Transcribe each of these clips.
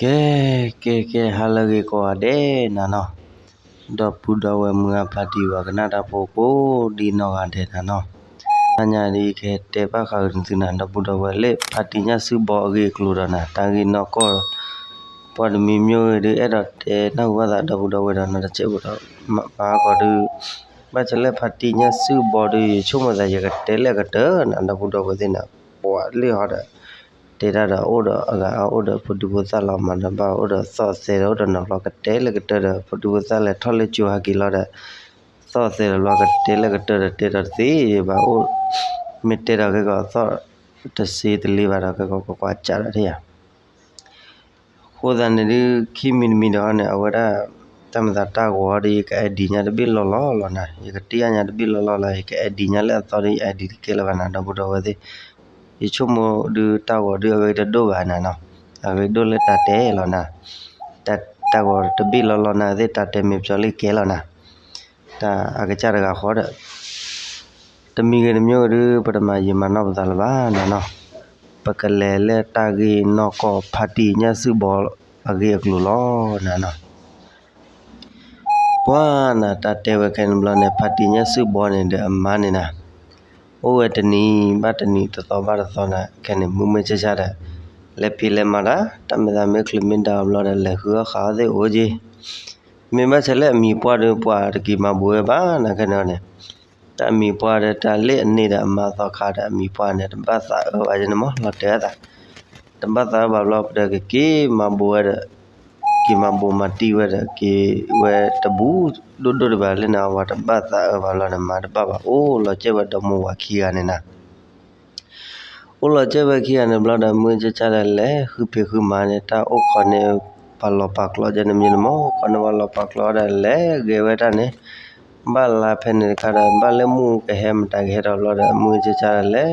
ကဲ ကဲ ကဲ ဟါလၢအဂ့ၤကိးဂၤဒဲးနၤနီၤ, ဒီပုၢ်ဒီဝဲၢ်မုၢ်ဂၤဖါတံၢ်ပှၤကနၣ်တၢ်ဖိကိးဒံနီၢ်ဂၤဒဲးနၤနီၤ, တနံၤအံၤကဟဲတဲဘၣ်ဃးက့ၤနသုနၤ ဒီပုၢ်ဒီဝဲၢ်လၢဖါတံၢ်ညၣ်စုဘီအဂ့ၢ်အကျိၤဒီးနၤ တၢ်ဂ့ၢ်နီၢ်ကီၢ် ပှၤတမံၤမံၤဂ့ၤဒုး အဲၣ်ဒိးတဲနၢ်ဟူဘၣ်သး ဒီပုၢ်ဒီဝဲၢ်ဒီးနီၤ တစဲးဖိဒီး မၤဟါကီးဒုး ဘၣ်ဆၣ်လၢဖါတံၢ်ညၣ်စုဘီဒုး ယဆိကမိၣ်သး ယကတဲလၢအကတၢၢ်နၤ ဒီပုၢ်ဒီဝဲၢ်သ့ၣ်နၤ, ပှၤလၢဟီဒီး တဲတၢ်ဒီးအိၣ်ဒီးအဂၤအအိၣ်ဒီး ဖိဒံဖိသၣ်လီၤမၤဒီးဘၣ် အိၣ်ဒီးသီၣ်သဲဒီးအိၣ်ဒီးနီၤဘျီ ကတဲလၢကတၢၢ်ဒီး ဖိဒံဖိသၣ်လဲၤထီၣ်လၢကၠိဟဲက့ၤလီၤဒီး သီၣ်သဲဒီးဘျီ ကတဲလၢကတၢၢ်ဒီး တဲဒီးတသ့ဘၣ်အိၣ်, မ့ၢ်တဲဒီးကဲကီးသီၣ်တစ့တလ့ဘၣ်ဒီး ကဲကီးကွၢ်ကွၢ်ကးဒီးထံၣ်ယၤ အဃိသတးန့ၣ်ဒုး ခံမံၤတမံၤဒီးဟီန့ၣ် အဝဲဒၣ် တၢ်မၤသးတၢ်ဂီၤဒီး ယက ID ညါတဘ့ၣ်လီၤလီၤလီၤနၤ, ယကတ့အါညါတဘ့ၣ်လီၤလီၤလီၤ ယက ID ညါလၢအသီဒီး ယ ID တကဲလၢၤဘၣ်နၤ ဒီပုၢ်ဒီဝဲၢ်သ့ၣ်, ယဆိကမိၣ်ဒုးတၢ်ဂီၤဒုးအဂ့ၢ်တဒိၣ်ဘၣ်နၤနီၤ, အဂ့ၢ်ဒိၣ်လၢတၢ်တဲလီၤနၤ, တၢ်ဂီၤတဘ့ၣ်လီၤလီၤနၤသ့ၣ် တၢ်တဲမ့ၢ်ပျီလၢကဲလီၤနၤ, တၢ်အကစၢ်တဂၤဃီဒီး တမံၤဂ့ၤတမံၤဂ့ၤဒုး ပတမၤယံာ်မၤနီၢ်ပသးလၢၤဘၣ်နၤနီၤ, ပကလဲၤလၢတၢ်ဂ့ၢ်နီၢ်ကီၢ်ဖါတံၢ်ညၣ်စုဘီအဂ့ၢ်အကျိၤလီၤနၤနီၤ, ပှၤနၤတၢ်တဲဝဲခဲန့ၣ်ဘျီန့ၣ် ဖါတံၢ်ညၣ်စုဘီန့ၣ်ဒီးအမါန့ၣ်နၤ, အိၣ်ဝဲတနံၤဘၣ်တနံၤတသီဘၣ်တသီနၤ ခဲန့ၣ် မုာ်မုာ်ဆါဆါဒီး လဲၤဖံးလဲၤမၤတၢ် တၢ်မ့ၢ်သးမ့ၢ်ချုးမ့ၢ်ဒါအီၤဘျီဒီး လဲၤဃုအီၣ်ဃုအီသ့ၣ်အိၣ်က့ၤ, မ့ၢ်ဘၣ်ဆၣ်လၢအမံၤပှၢ်ဒီး ပှၤတက့ၤမၤဘိးဝဲဘၣ်နၤ ခဲန့ၣ်န့ၣ် တၢ်အမံၤပှၢ်ဒီး တၢ်လၢအန့ၢ်ဒီးအမါသီခါဒီး အမံၤပှၢ်န့ၣ် တဘၣ်သးအၢဘၣ်ယဲန့ၣ်မး လီၤတဲာ်အသး, တဘၣ်သးအၢဘၣ်ဘျီ ပဒီးကက့ၤမၤဘိးဝဲဒီး က့ၤမၤဘိးမၤတံၢ်ဝဲဒီး က့ၤဝဲတဘူးဒိၣ်ဒိၣ်ဒံးဘၣ်လၢန့ၣ် အဝၤတဘၣ်သးအၢဘၣ်ဘျီန့ၣ် မၤတဘၣ်ဘၣ် အိၣ်လီၤကဲဝဲဒီမါဝၤခံဂၤန့ၣ်နၤ အိၣ်လီၤကဲဝဲခံဂၤန့ၣ်ဘျီဒီး မုၢ်ဆါဆါဒီးလဲၤဃုဖံးဃုမၤန့ၣ် တၢ်အိၣ်ခိးန့ၣ် ပာ်လီၤပာ်ကျီယဲန့ၣ်မ့ၢ်န့ၣ်မး ခိးန့ၣ်ပာ်လီၤပာ်ကျီဒီး လဲၤဂဲၤဝဲတၢ်န့ၣ် ဘၣ်လါဖဲန့ၣ်တခါဒီး ဘၣ်လၢမုၢ်ကဟဲမတၤကဟဲဒီးဘျီဒီး မုၢ်ဆါဆါဒီးလဲၤ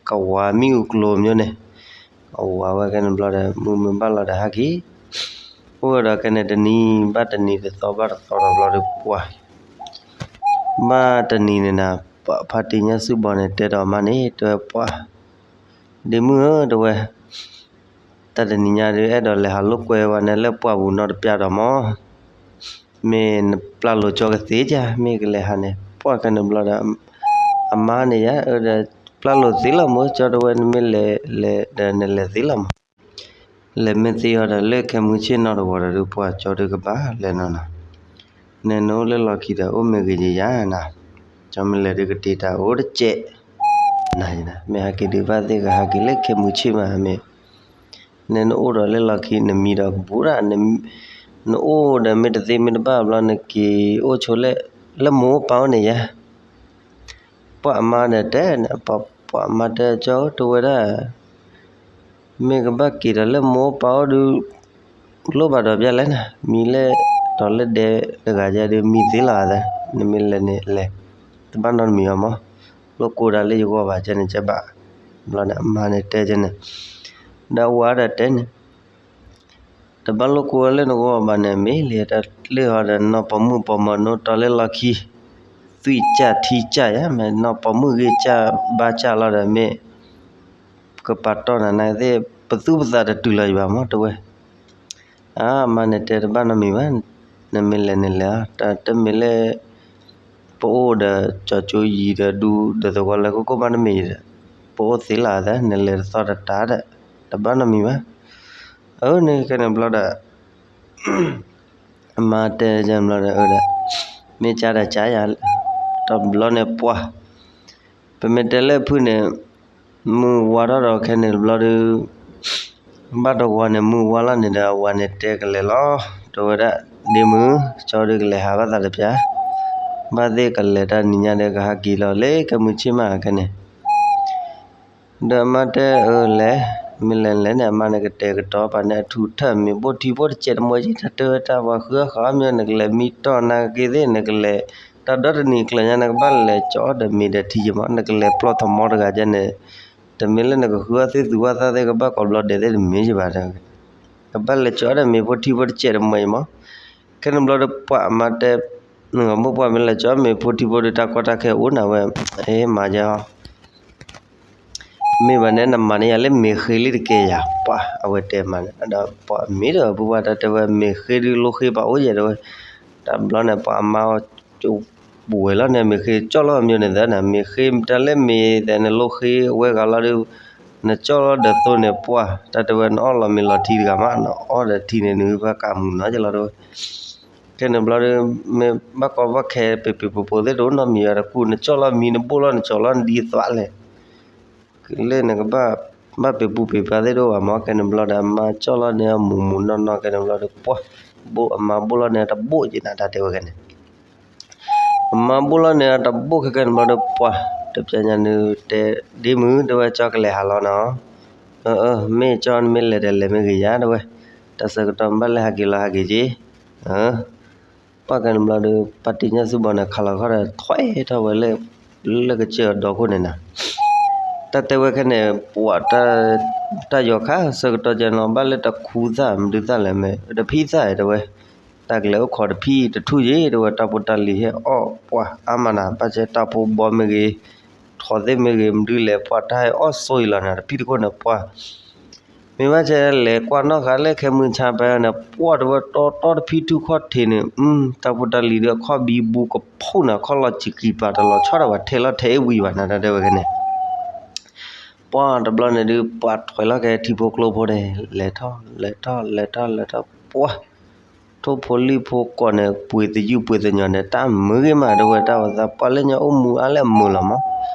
ကဝၤမံအိၣ်ကျိၤမ့ၢ်န့ၣ် ကဝၤဝဲခဲန့ၣ်ဘျီဒီး မုၢ်မ့ၢ်ဘၣ်လီၤဒီးဟဲက့ၤ အိၣ်ဝဲဒီးခဲန့ၣ် တနံၤဘၣ်တနံၤ တသီဘၣ်တသီဒီးဘျီဒီး ပှၤ ဘၣ်တနံၤန့ၣ်နၤ ဖါတံၢ်ညၣ်စုဘီန့ၣ် တဲဒီးအမါန့ၣ် တဲဝဲပှၤ ဒ့မုၣ်ဧၢ တဲဝဲ တၢ်တနံၤညါဒီး အဲၣ်ဒိးလဲၤဟးလိာ်ကွဲဝဲန့ၣ်လၢပှၢ်ပူၤနီတပျၢ်ဒီးမး မ့ၢ်နပျၢ်လိာ်ကၠီကသ့ဧါ မ့ၢ်ကလဲၤဟးန့ၣ် ပှၢ်ခဲန့ၣ်ဘျီဒီး အမါန့ၣ်ယါ အၢဒီး ပျၢ်လိာ်သ့လီၤမး ကၠီတဲဝဲ နမ့ၢ်လဲၤလဲၤဒီးနလဲၤသ့လီၤမး လဲၤမ့ၢ်သ့အီၤဒီး လၢခဲမုၢ်ဆ့ၣ်နီၤတဂီၤဒီး ပှၢ်ကၠီဒုးကဘၣ်လဲၤနီၤနီၤ နဲနအိၣ်လၢလီၢ်ခံဒီး အိၣ်မ့ၢ်ဂ့ၤယယါနၤ ကၠီမ့ၢ်လဲၤဒုးကတ့တၢ်အိၣ်တစဲး နၤ မ့ၢ်ဟဲက့ၤဒုးဘၣ်သ့ၣ်ကဟဲက့ၤလၢခဲမုၢ်ဆ့ၣ်မး မ့ၢ် နဲနအိၣ်ဒီးလၢလီၢ်ခံ နမံဒီးကဘူးဒၣ် နအိၣ်ဒီးမ့ၢ်တသ့မ့ၢ်တဘၣ်ဘျီ နက့ၤအိၣ်ဆိလၢ လၢမိၢ်ပၢ်အိၣ်န့ၣ်ယါ ပှၤအမါဒီးတဲန့ၣ် ပှၤအမါတဲ ကၠီဧၢ တဲဝဲဒၣ် မ့ၢ်ကဘၣ်က့ၤဒီးလၢမိၢ်ပၢ်အိၣ်ဒုး လိၣ်ဘၣ်ဒီးပျၢ်လဲၣ်နၤ မံလၢ ဒီးလၢဒဲတဂၤယါဒုး မံသ့လီၤသး နမ့ၢ်လဲၤန့ၣ်လဲၤ တဘၣ်နီတမံၤအီၤမး လိၣ်ကိးဒၣ်လၢယဂီၢ်ဘၣ်ကဲန့ၣ်ကဲဘၣ် ဘျီန့ၣ် အမါန့ၣ်တဲကဲန့ၣ် ဒီးအဝၤဒီးတဲန့ၣ် တဘၣ်လိၣ်ကိးဝဲလၢနဂီၢ်ဘၣ်န့ၣ် မ့ၢ်လံတၢ်လၢဟီဒီး နီၢ်ပိာ်မုၣ်ပိာ်မၢၤနိတီလၢလီၢ်ခံ သွံၣ်စၢ်ထံစၢ်ယါ မ့ၢ်နီၢ်ပိာ်မုၣ်ဂ့ၢ်စၢ်ဘါစၢ်လီၤဒီး မ့ၢ်ကပာ်တီၢ်နၤနာ်သ့ၣ် ပသူၣ်ပသးတတုၤလီၤယဘၣ်မး တဲဝဲ အါ အမါန့ၣ်တဲတဘၣ်နီတမံၤဘၣ် နမ့ၢ်လဲၤန့ၣ်လဲၤအီၤ တမ့ၢ်လၢ ပအိၣ်ဒီးကၠီကၠိယံၤဒီးဒူဒီးသဝီလၢခိၣ်ခိၣ်ဘၣ်တမ့ၢ်ဒီး ပအိၣ်သ့လီၤသး နလဲၤတသီတတၢ်ဒီး တဘၣ်နီတမံၤဘၣ် အၢန့ၣ်ခဲန့ၣ်ဘျီဒီး အမါတဲယါဘျီဒီး အၢဒီး မ့ၢ်ကါဒီးကါယၤ တဘျီန့ၣ်ပှၢ် ပမ့ၢ်တဲလၢဖုၣ်န့ၣ် မုၢ်ဝါထီၣ်ဒီးခဲန့ၣ်တဘျီဒီး ဘၣ်တဝီန့ၣ် မုၢ်ဝါလီၤန့ၣ်ဒီး အဝၤန့ၣ်တဲကလဲၤလီၤ တဲဝဲဒၣ် ဒ့မုၣ် ကၠီဒုးကလဲၤဟးဘၣ်သးတပျၢ် ဘၣ်သ့ၣ်ကလဲၤတၢ်နံၤညါဒီး ကဟးက့ၤလီၤလၢကဲမုၢ်ဆ့ၣ်မးခဲန့ၣ် ဒီးအမါတဲအၢလဲၤ မ့ၢ်လဲၤလဲၤန့ၣ် အမါန့ၣ်ကတဲာ်ကတီၤပာ်န့ၣ် အထူးထၢၣ်မ့ၤဘိၣ်ထံဘိၣ်တစဲးတမှဲယဲ တၢ်တဲဝဲတၢ်ပှၤဃုအီၣ်ဃုအီမ့ၢ် နကလဲၤမံတီၢ်နာ်က့သ့ၣ် နကလဲၤ တၢ်ဒီတနံၤကျၢၤညါ နကဘၣ်လဲၤကၠီဒီးမ့ၤဒီးထံယမး နကလဲၤပျီၢ်ထီၣ်မီတဂၤယဲန့ၣ် တမ့ၢ်လၢနကဃုအီၣ်သ့ၣ်သူအီၣ်သၣ်သ့ၣ် ကဘၣ်ကိးဘျီဒဲးသ့ၣ်တမ့ၢ်ယဘၣ် ကဘၣ်လဲၤကၠီဒီးမ့ၤဘိၣ်ထံဘိၣ်တစဲးတမှဲယမး ခဲန့ၣ်ဘျီဒီးပှၤအမါတဲ နဂီၢ်မိၢ်ပှၢ်မ့ၢ်လဲၤကၠီမ့ၤဖိထံဖိဒီး တၢ်ကီတၢ်ခဲအိၣ်နၤဝဲ အမါယဲဟီ မ့ၢ်ဘၣ်န့ၣ် နမၤန့ၢ်ယၤလၢမ့ၢ်ဃ့လံတကဲယၤ ပှၤအဝဲတဲမးန့ၣ် ဒီးပှၤမ့ၢ်ဒီး ပုၢ်ဝဲၢ်တၢ်တဲဝဲ မ့ၢ်ဃ့ဒုးလိဃ့ပာ်အိၣ်ယဲၢ်တဲဝဲ, တဘျီန့ၣ် ပှၤအမါအီၤကပူၤဝဲလီၤန့ၣ် မ့ၢ်ဃ့ကၠီၣ်လီၤအမ့ၢ်န့ၣ်သၢနၤ မ့ၢ်ဃ့တၢ်လၢမ့ၢ်သဲန့ၣ် လိဃ့အဝဲဂၤလီၤဒီး နကၠီၣ်လီၤဒီးသိန့ၣ် ပှၤတၢ်တဲဝဲ နအီၣ်လီၤမ့ၤလီၤထံတဂၤမး နအီၣ်ဒီးထံန့ၣ် နဂံၢ်ဘၣ်ကးမုာ်နီၤကလီၤတဲဝဲ ခဲန့ၣ်ဘျီဒီး မ့ၢ်ဘၣ်ကီဘၣ်ခဲ ပ့ၤပ့ၤပိာ်ပိာ်သ့ၣ်တအိၣ်နီတမံၤဘၣ် တကူၣ်နကၠီၣ်လီၤမံၤ နဘိၣ်လီၤနကၠီၣ်လီၤနဒ်သိးလဲၣ်, လၢနကဘၣ် ဘၣ်ပ့ၤပူၤပ့ၤဖးသ့ၣ်တအိၣ်ဘၣ်မး ခဲန့ၣ်ဘျီဒီး အမါကၠီၣ်လီၤန့ၢ်မုာ်မုာ်နီၢ်နီၢ် ခဲန့ၣ်ဘျီဒီး ပှၤ ဘိၣ်အမါဘိၣ်လီၤန့ၢ်တဘိၣ်က့ၤနၤ တၢ်တဲဝဲခဲန့ၣ် အမါဘိၣ်လီၤန့ၢ်တဘိၣ်ခဲခဲန့ၣ်ဘျီဒီး ပှၤ တပျဲညါနုၤတဲ ဒ့မုၣ် တဲဝဲ ကၠီကလဲၤဟးလီၤနီၤ, အၢ မ့ၢ်ကၠီ နမ့ၢ်လဲၤဒီးလဲၤမ့ၢ်ဂ့ၤယၤ တဲဝဲ, တၢ်ဆၢကတီၢ်ဘၣ်လဲၤဟးက့ၤလီၤဟးက့ၤက့ၤ, ပှၤခဲန့ၣ်ဘျီဒီး ဖါတံၢ်ညၣ်စူၣ်ဘီန့ၣ် ခးလီၤခီၣ်ဒီး ထွဲထီၣ်ဝဲလၢ လၢကစၢၢ်အဒီခိၣ်န့ၣ်နၤ တၢ်တဲဝဲခဲန့ၣ် ပှၤ တၢ်ယီၤခါဆၢကတီၢ်ကဲနီၤ ဘၣ်လၢတခူသၣ်မဒုသၣ်လဲၣ်မ့ၢ် တဖံသၣ်တဲဝဲ, တၢ်ကလဲၤအိၣ်ခိးတဖံတထူၣ်ယ့ၣ် တဲဝဲ တၢ်ဖိတၢ်လံၤဟဲအီၣ်ပှၤအါမးနၤ ဘၣ်ဆဲတၢ်ဖိဘီမ့ၢ်ဂ့ၤ, ထိးသ့ၣ်မ့ၢ်ဂ့ၤ မဒုလဲၣ် ပှၤတၢ်ဟဲအီၣ်ဆိအံၤလီၤနၤ တဖံတခိၣ်န့ၣ် ပှၤ မ့ၢ်ဘၣ်ဆဲလဲၤကွၢ်နီၣ်ဃာ်လၢခဲမုၢ်ဆါပှဲၤန့ၣ် ပှၤတဲဝဲတီတီတဖံထူၣ်ခီၣ်ထံးန့ၣ် တၢ်ဖိတၢ်လံၤဒီးအခီၣ်ဘံဘူကဖူၣ်နၤ ခီၣ်လီၤစံးကံၤပာ်တလီၤဆီဒၣ်ဝဲ ထဲးလီၤထဲးအ့ၣ်ဝံၤဘၣ်နၤ တၢ်တဲဝဲခဲန့ၣ် ပှၤတဘျီန့ၣ်ဒုး ပှၤထွဲလီၤကဲထံဖိကျိဖိန့ၣ် လဲၤထီၣ် လဲၤထီၣ် လဲၤထီၣ် လဲၤထီၣ် ပှၤ ထိၣ်ဖိလံၣ်ဖိကိးန့ၣ် ပှ့ၤသယုၢ်ပှ့ၤသညီၤန့ၣ် တၢ်မုာ်ဂ့ၤမး တဲဝဲတၢ်အိၣ်သး ပှၤလၢညါအိၣ်မူအါလၢအမုာ်လီၤမး,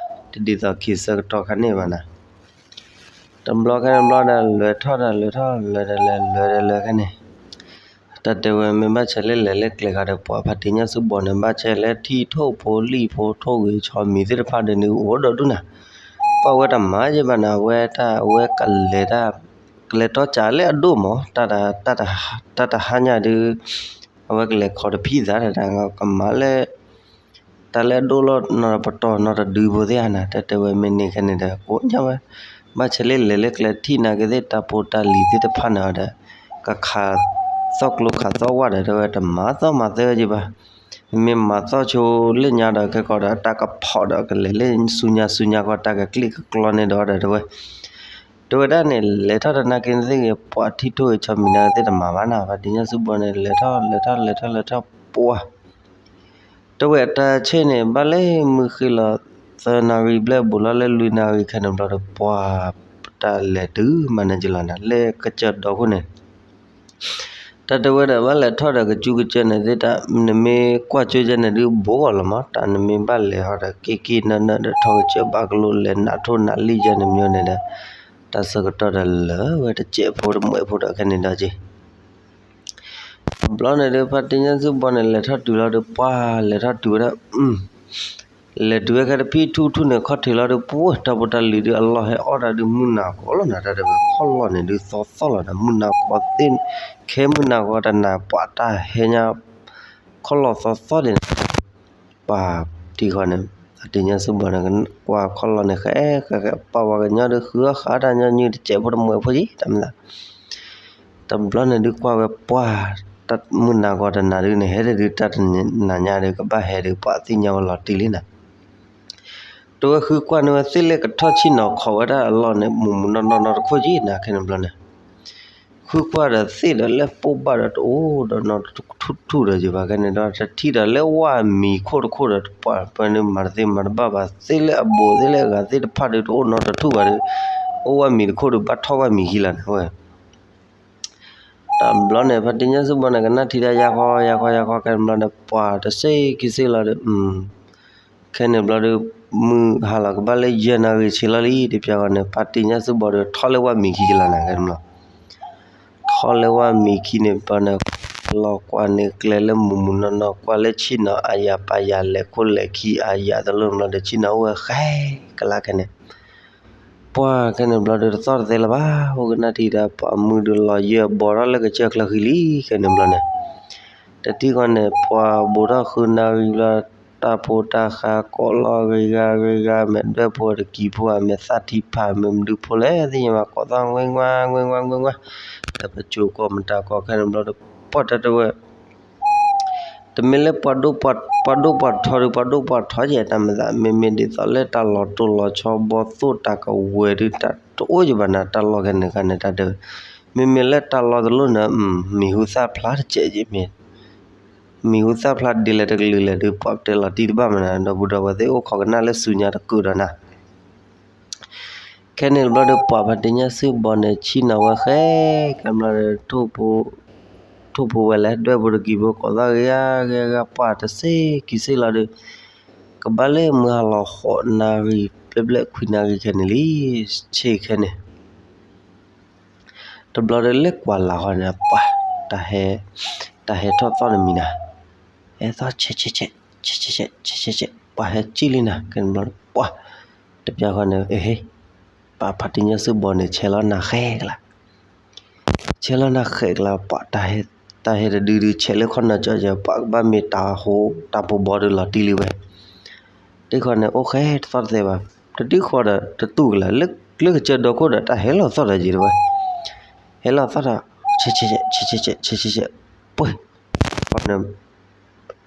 တဒ်သိးခံဆၢကတီၢ်ခါန့ၣ်ဘၣ်နၤ တဘျီခဲန့ၣ်ဘျီဒီး လဲၤထီၣ်ဒီးလဲၤထီၣ် လဲၤဒီးလဲၤလဲၤလဲၤခဲန့ၣ် တၢ်တဲဝဲမ့ၢ်ဘၣ်ဆဲလၢလဲၤလၢကျဲခါဒီး ပှၤဖါတံၢ်ညၣ်စူၣ်ဘီန့ၣ် ဘၣ်ဆဲလၢထံၣ်ထိၣ်ဖိလံၣ်ဖိထိၣ်ဂ့ၤဆီမံၤသ့ၣ်တဖၣ်ဒီးန့ၣ် အိၣ်ဒီးဒူၣ်နၤ, ပှၤဝဲတမၤယဲၢ်ဘၣ်နၤ အဝဲတၢ်အဝဲကလဲၤတၢ် ကလဲၤတီစၢ်လၢအဒိၣ်မး တၢ်တဟါညါဒုး အဝဲကလဲၤခိးတဖံသၣ်တၢ် ကမၤလၢ တၢ်လၢအဒိၣ်လီၤနီၢ်ပတီၢ်နီၢ်တဒုဖိသ့ၣ်ဧါနၤ တၢ်တဲဝဲမ့ၢ်န့ၣ်ခဲန့ၣ်ဒီး ကိးညါဝဲ ဘၣ်ဆဲလၢလဲၤလၢကျဲထံၣ်နာ်က့သ့ၣ် တၢ်ဖိတၢ်လံၤသ့ၣ်တဖၣ်န့ၣ်ဒီး ကခးသီၣ်ကျိခးသီၣ်ဝၣ်ဒီး တဲဝဲတမၤသီၣ်မၤသၢယဘၣ်, မ့ၢ်မၤသီၣ်ဆိလၢညါဒီး ခဲကီးဒီး တၢ်ကဖီၣ်ဒီး ကလဲၤလၢဆူညါဆူညါကီး တၢ်ကကျံၣ်ကကျီန့ၣ်ဒီး တဲဝဲ တဲဝဲဒၣ်န့ၣ် လဲၤထီၣ်တနာ်က့သ့ၣ်ဂ့ၤ ပှၤထံၣ်ထိၣ်ဂ့ၤဆီမံၤနာ်က့သ့ၣ်တမၤဘၣ်နၤ ဖါတံၢ်ညၣ်စူၣ်ဘီန့ၣ် လဲၤထီၣ်လဲၤထီၣ်လဲၤထီၣ်လဲၤထီၣ်ပှၤ တဲဝဲအတၢ်ဆ့ၣ်န့ၣ် ဘၣ်လၢမုၢ်ဃ့လီၤ သၢနၣ်ရံၣ်ဘျဲၣ်ဘူးလီၤလၢလွံၢ်နၣ်ရံၣ်ခဲန့ၣ်ဘျီဒီး ပှၤ တၢ်လဲၤတုၤမၤနၢၤကလီၤနၤ လၢကစၢၢ်ဒီခိၣ်န့ၣ် တၢ်တဲဝဲဒီး ဘၣ်လဲၤထီၣ်ဒီးကကၠူကစၢၢ်န့ၣ်သ့ၣ်တၢ် နမ့ၢ်ကွၢ်ကၠိယဲန့ၣ်ဒုး ဘူးဂီၤလီၤမး တၢ်နမ့ၢ်ဘၣ်လဲၤဟီဒီး က့ၤက့ၤနၢနၢဒီး ထီၣ်ကစၢၢ်ဘၣ်ကလိ လဲၤနးထိၣ်နးလံၣ်ယဲန့ၣ်မ့ၢ်န့ၣ်ဒီး တၢ်ဆၢကတီၢ်ဒီးလၢာ်ဝဲတစဲးဖိတမှဲးဖိဒီးခဲန့ၣ်ဒီးက့ၤ တဘျီန့ၣ်ဒုး ဖါတံၢ်ညၣ်စူၣ်ဘီန့ၣ် လဲၤထီၣ်တုၤလီၤဒီး ပှၤလဲၤထီၣ်တုၤဝဲဒၣ် လဲၤတုၤဝဲခဲတဖံထူၣ်ထူၣ်န့ၣ် ခီၣ်ထံးလီၤဒီး ပှၤတၢ်ဖိတၢ်လံၤဒုး အလီၢ်ဟဲအီၣ်တၢ်ဒုး မုၢ်နၤကီလီၤနၤ တၢ်တဲဝဲ ခီၣ်လီၢ်န့ၣ်ဒုး သီသီၣ်လီၤနၤ မုၢ်နၤကီသ့ၣ် ခဲမုၢ်နၤကီတနၤ ပှၤတၢ်ဟဲညါ ခီၣ်လီၢ်သီသီၣ်ဒ်န့ၣ် ပှၤတံၢ်ဃီန့ၣ် ဖါတံၢ်ညၣ်စူၣ်ဘီန့ၣ် ကွၢ်ခီၣ်လီၢ်န့ၣ် ဃဲဃဲဃဲ ပှၤဝၤကညီဒုး ဃုအီၣ်ဃးတၢ်ညီနုၢ်တစဲးဖိတမှဲးဖိယံၤ တၢ်မနုၤ တဘျီန့ၣ်ဒုးကွၢ်ဝဲပှၤ မုၢ်နၤကီတနၤဒုးန့ၣ် ဟဲဒၣ်ဒုးတၢ်တနၤညါဒုး ကဘၣ်ဟဲဒုး ပှၤသ့ၣ်ညါဝဲလီၤတံၢ်လံနၤ တဝဲဃုကွၢ်န့ၢ်ဝဲသ့ၣ်လၢကထီၣ်ဆံၣ်နီၤခိးဝဲဒၣ်အလီၢ်န့ၣ် မုၢ်မုၢ်နီၢ်နီၢ်နီၢ်တခိၣ်ယံၤနၤ ခဲန့ၣ်ဘျီန့ၣ် ဃုကွၢ်ဒီးသ့ၣ်ဒီးလၢပိၢ်ဘၣ်ဒီးတအိၣ်ဒီးနီတထူၣ်ထူၣ်ဒီးယဘၣ် ခဲန့ၣ်ဒီး တထံၣ်ဒီးလၢဝၢ်မံၤခိၣ်တခိၣ်ဒီး ပှၤပၢနုမၤတသ့မၤတဘၣ်ဘၣ် သ့ၣ်လၢအဘူးသ့ၣ်လၢအဂၤသ့ၣ်တဖၣ်ဒီးတအိၣ်နီတထူၣ်ဘၣ်ဒီး အိၣ်ဝၢ်မံၤတခိၣ်ဒီးဘၣ်ထီၣ်ဝၢ်မံၤခံလီၤန့ၣ်ဝဲ တဘျီန့ၣ် ဖါတံၢ်ညၣ်စူၣ်ဘီန့ၣ် ကနၣ်ထံတၢ်ယါဃီယါဃီယါဃီ ခဲန့ၣ်ဘျီန့ၣ် ပှၤတစ့ၢ်ကီးစ့ၢ်လီၤဒီး ခဲန့ၣ်ဘျီဒီး မုၢ်ဟါလီၤကဘၣ်လၢယဲၢ်နၣ်ရံၣ်ဆံလီၤလံ တပျၢ်ဃီန့ၣ် ဖါတံၢ်ညၣ်စူၣ်ဘီဒီး ထီၣ်လၢဝၢ်မံၤခံကလီၤနၤ ခဲန့ၣ်ဘျီ ထီၣ်လၢဝၢ်မံၤခံန့ၣ်ဘျီန့ၣ် လီၤကွၢ်န့ၢ်ကျဲလၢမုၢ်မုၢ်နီၢ်နီၢ် ကွၢ်လၢဆံၣ်နီၤအယၤပာ်ယၤ လဲၤခိၣ်လဲၤခံအယၤတလိၣ်ဘျီဒီး ဆံၣ်နီၤအိၣ်ဝဲဃဲကလါခဲန့ၣ် ပှၤခဲန့ၣ်ဘျီဒီး တသီၣ်တသဲလၢၤဘၣ် အိၣ်ကနၣ်ထံဒီး ပှၤမုၢ်ဒီးလီၤယဲၢ်ဘီထီၣ်လၢကစၢၢ်ချၢဃံလံ ခဲန့ၣ်ဘျီန့ၣ် တထံၣ်ဃီန့ၣ် ပှၤဘူးထီၣ်ဃုနၣ်ရံၣ်ဘျီ တၢ်ဖိတၢ်ဃါကိးလီၤဂ့ၤဂၤဂ့ၤဂၤ မဲာ်ဒွဲၣ်ဖိတကံၤဖိ အမဲာ်သၣ်ထံဖး မ့ၢ်မဒုဖိလဲၣ်သ့ၣ်ညါဘၣ် ကိးသီၣ်ငွ့ငွါငွ့ငွါငွ့ငွါ ဒီးပစိၤကိးမတၤကိးခဲန့ၣ်ဘျီဒီး ပှၤတၢ်တဲဝဲ တမ့ၢ်လၢပှၤဒိၣ်ပှၤထီဒီး ပှၤဒိၣ်ပှၤထီကဲတၢ်မၤသး မ့မ့ၢ်ဒ်သိးလၢတၢ်လီၤတိၢ်လီၤဆီ ဘီၣ်သိၣ်တၢ်ကဝဲၤဒုး တၢ်တအိၣ်ယဘၣ်နၤ တၢ်လီၢ်ခဲန့ၣ်ခါန့ၣ် တၢ်တဲဝဲ မ့မ့ၢ်လၢတၢ်လီၢ်တလိၣ်န့ၣ် မံၤဟူသၣ်ဖျါတစဲးယမ့ၢ် မံၤဟူသၣ်ဖျါဒ်လဲၣ်တကလုာ်လဲၣ်ဒုး ပှၤပတဲလီၤတံၢ်တဘၣ်မးနၤ ဒီပုၢ်ဒီဝဲၢ်သ့ၣ်အိၣ်ခိးကနၣ်လၢဆူညါတကုာ်ဒီးနၤ ခဲန့ၣ်တဘျီဒီး ပှၤဖါတံၢ်ညၣ်စုဘီန့ၣ် ဆံၣ်နီၤဝဲဃဲ ကဲဘျီဒီး ထိၣ်ဖိဝဲလဲၣ် ဒွဲၣ်ဖိတကံၤဖိ ကိးသီၣ်ဂ့ၤဂ့ၤဂ့ၤဂ့ၤ ပှၤတစ့ၢ်ကီးစ့ၢ်လီၤဒီး ကဘၣ်လၢမုၢ်ဟါလီၤဃိးနၣ်ရံၣ် ဘျဲၣ်ဘျဲၣ်ခွံနၣ်ရံၣ်ခဲန့ၣ်လံ ဆ့ခဲန့ၣ် တဘျီဒီးလၢကွၢ်လၢ်ဃီန့ၣ် ပှၤ တၢ်ဟဲ တၢ်ဟဲထီၣ်သီၣ်တမံၤနၤ ဟဲသီၣ်ဆဲးဆဲးဆဲး ဆဲးဆဲးဆဲး ဆဲးဆဲးဆဲး ပှၤဟဲစံၣ်လံနၤ ခဲန့ၣ်ဘျီဒီး ပှၤ တပျၢ်ဃီန့ၣ် အဟ့ ပှၤဖါတံၢ်ညၣ်စုဘီန့ၣ် ဆဲးလီၤနၤဃဲကလါ ဆဲးလီၤနၤဃဲကလါ ပှၤ တၢ်ဟဲတဒုဒုး ဆဲးလၢခီၣ်နၢ်ကၠီကဲ ပှၤကဘၣ်မ့ၢ်တၢ်ဟိ တၢ်ပူၤဘီဒီးလီၤတံၢ်လံဝဲ တခီန့ၣ် အိၣ်ဃဲတသီၣ်တသဲဘၣ် တဒုဃီဒီးတတူၢ်ကလါ လၢကစၢၢ်ဒီခိၣ်ဒီး တၢ်ဟဲလီၤသီၣ်ဒီးယံၤတဝဲ ဟဲလီၤသီၣ်ဒီး ဆဲးဆဲးဆဲး ဆဲးဆဲးဆဲး ဆဲးဆဲးဆဲး ပှဲၤ ပှၤန့ၣ်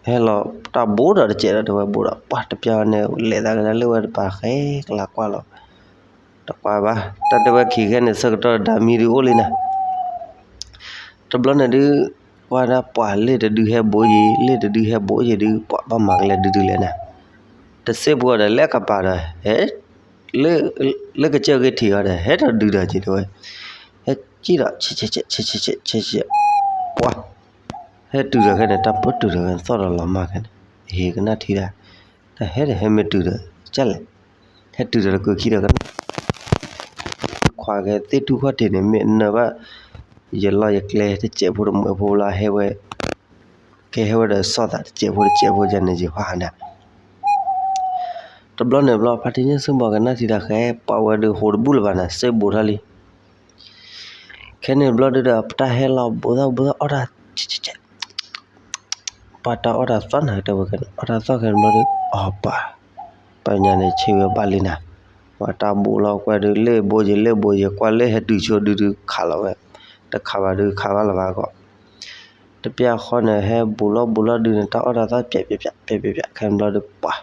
ဟဲလီၤတၢ်ဘိးဒီးတစဲးဒီးတဝဲဘိးဒီး ပှၤတပျၢ်န့ၣ် လဲၤသးကဒါလၢဝဲတပၤဃဲကလါကွၢ်လီၤ တကွၢ်ဘၣ် တၢ်တဲဝဲခံခဲန့ၣ် ဆၢကတီၢ်ဒၣ်မံၤဒုးအိၣ်လံနၤ တဘျီန့ၣ်ဒုး ကွၢ်ဒၣ်ပှၤလ့ၣ်တဒုဟဲဘိးယံၤ လ့ၣ်တဒုဟဲဘိးယံၤဒုး ပှၤဘၣ်မၤကလဲၤဒုးဒုးလဲၣ်နၤ တစ့ၢ်ဖိဒီး လၢကပၤဒီး ဟဲ လၢကစၢၢ်ဂ့ၢ်ထံးအီၤဒီး ဟဲထီၣ်ဒုးဒီးက့ၤတဝဲ ဟဲစံၣ်ဒီး ဆဲးဆဲးဆဲး ဆဲးဆဲးဆဲး ဆဲးဆဲး ပှၤ ဟဲတုၤဒီးခဲန့ၣ် တၢ်ပၢၢ်တုၤဒီးခဲန့ၣ် သီၣ်ဒီးလီၤမၢ်ခဲန့ၣ် ဟ့ၣ်ကနၣ်ထံဒၣ် တၢ်ဟဲဒီးဟဲမ့ၢ်တုၤဒီး ကၢ်လဲၣ် ဟဲတုၤဒီးတကုာ်ခံဒီးကနၣ် ခွါကဲသ့ၣ်ထူၣ်ခီၣ်ထံးန့ၣ် မ့ၢ်နၢၤဘၣ် ယလီၢ်ယကျဲတစဲးဖိတမှဲးဖိလၢဟဲဝဲ ကဲဟဲဝဲဒီးစီၣ်သးတစဲးဖိတစဲးဖိယၤန့ၣ် ယဟါနၤ တဘျီန့ၣ်ဘျီ ဖါတံၢ်ညၣ်စုဘီကနၣ်ထံတၢ်ဃဲ ပှၤဝဲဒုးဟိးတဘူၣ်လၢၤဘၣ်နၤ စ့ၢ်ဘိးထီၣ်လံ ခဲန့ၣ်ဘျီဒုးဒီး ပတၢ်ဟဲလီၤဘိးသီၣ်ဘိးသီၣ်အီၣ်တၢ် ပှၤတၢ်အီၣ်တၢ်သီၣ်နၤတဲဝဲခဲန့ၣ် အီၣ်တၢ်သီၣ်ခဲန့ၣ်ဘျီဒီး အီၣ်ပှၤ ပှၤညါန့ၣ် ဆ့ဝဲဘၣ်လံနၤ ပှၤတၢ်ဘိးလီၤကွၢ်ဒုး လ့ၣ်ဘိယံၤ လ့ၣ်ဘိယံၤ ကွၢ်လၢဟဲတုၤဆိဒုးဒုးခးလီၤဝဲ တခးဘၣ်ဒုးခးဘၣ်လၢၤဘၣ်ကီး တပျၢ်ဃီန့ၣ် ဟဲဘူးလီၤဘူးလီၤဒုးန့ၣ် တၢ်အီၣ်တၢ်သီၣ် ပျဲးပျဲးပျဲး ပျဲးပျဲးပျဲး ခဲန့ၣ်ဘျီဒီး ပှၤ